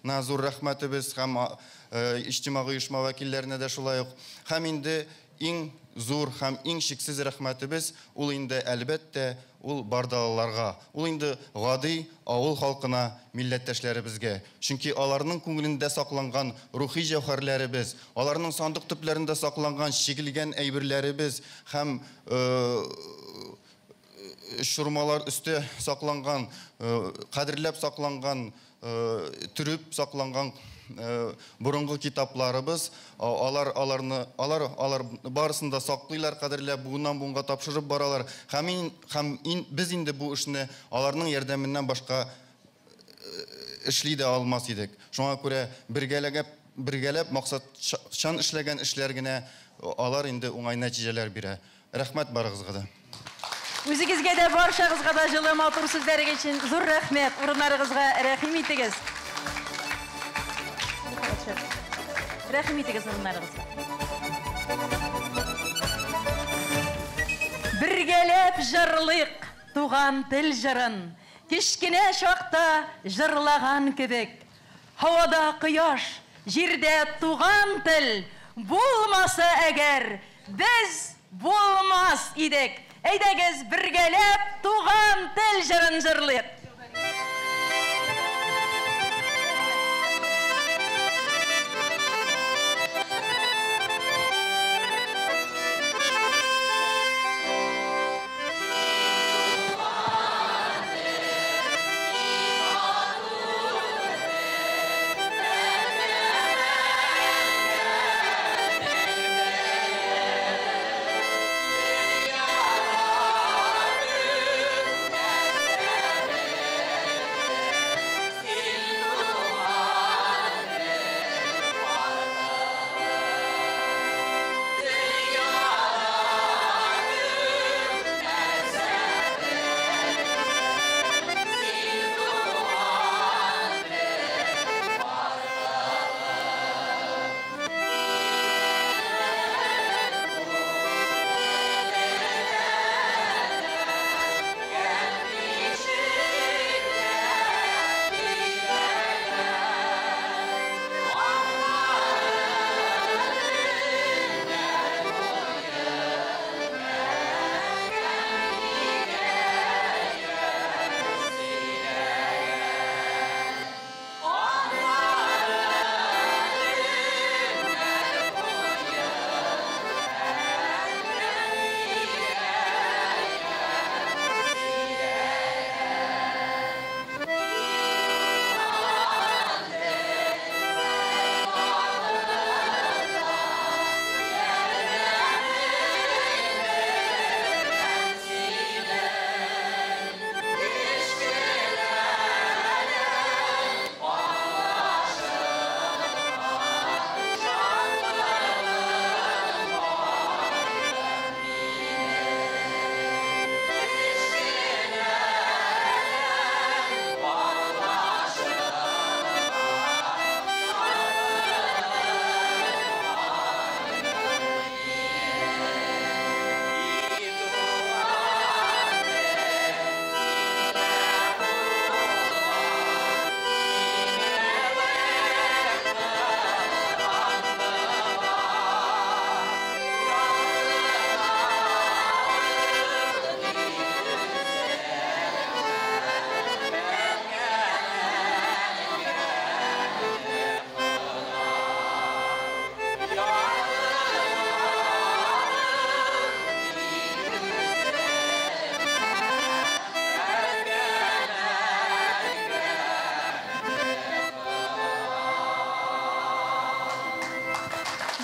на зур рәхмәтебез һәм иҗтимагый оешма вәкилләренә дә шулай ук. Һәм инде иң зур һәм иң чиксез рәхмәтебез ул инде, әлбәттә, ул бардалыларга, ул инде гади авыл халкына, милләттәшләребезгә. Чөнки аларның күңелендә сакланган рухи җәүһәрләребез, аларның сандык төпләрендә сакланган чигелгән әйберләребез һәм чормалар өсте сакланган, кадерләп сакланган, төреп сакланган борынгы китапларыбыз, алар аларны, алар алар барысын да саклыйлар, кадерләп, буыннан буынга тапшырып баралар. Һәм ин, һәм ин, без инде бу эшне аларның ярдәменнән башка эшли дә алмас идек. Шуңа күрә бергәләгәп, бергәләп максатчан эшләгән эшләр генә алар инде уңай нәтиҗәләр бирә. Рәхмәт барыгызга да. Үзегезгә дә, барчагызга да җылы, матур сүзләрегез өчен зур рәхмәт. Урыннарыгызга рәхим итегез. Рәхим итегез урыннарыгызга. Бергәләп җырлыйк туган тел җырын, кечкенә чакта җырлаган кебек. Һавада кояш, җирдә туган тел булмаса әгәр, без булмас идек. Әйдәгез бергәләп туган тел җырын җырлыйк.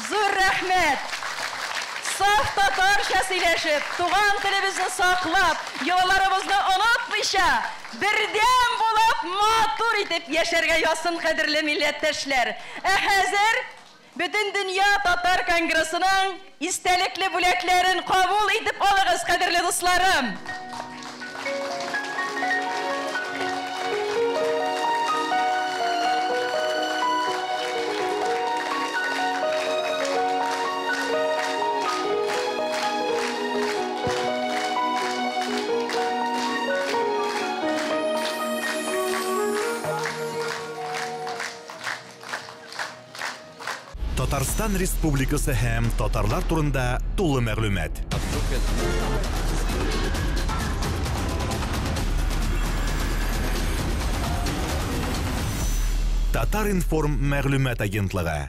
Зур рәхмәт! Саф татарча сөйләшеп, туган телебезне саклап, йолаларыбызны онытмыйча, бердәм булып, матур итеп яшәргә язсын, кадерле милләттәшләр. Ә хәзер Бөтендөнья татар конгрессының истәлекле бүләкләрен кабул итеп алыгыз, кадерле дусларым. Татарстан Республикасы һәм татарлар турында тулы мәгълүмат. Татар-информ мәгълүмат агентлыгы.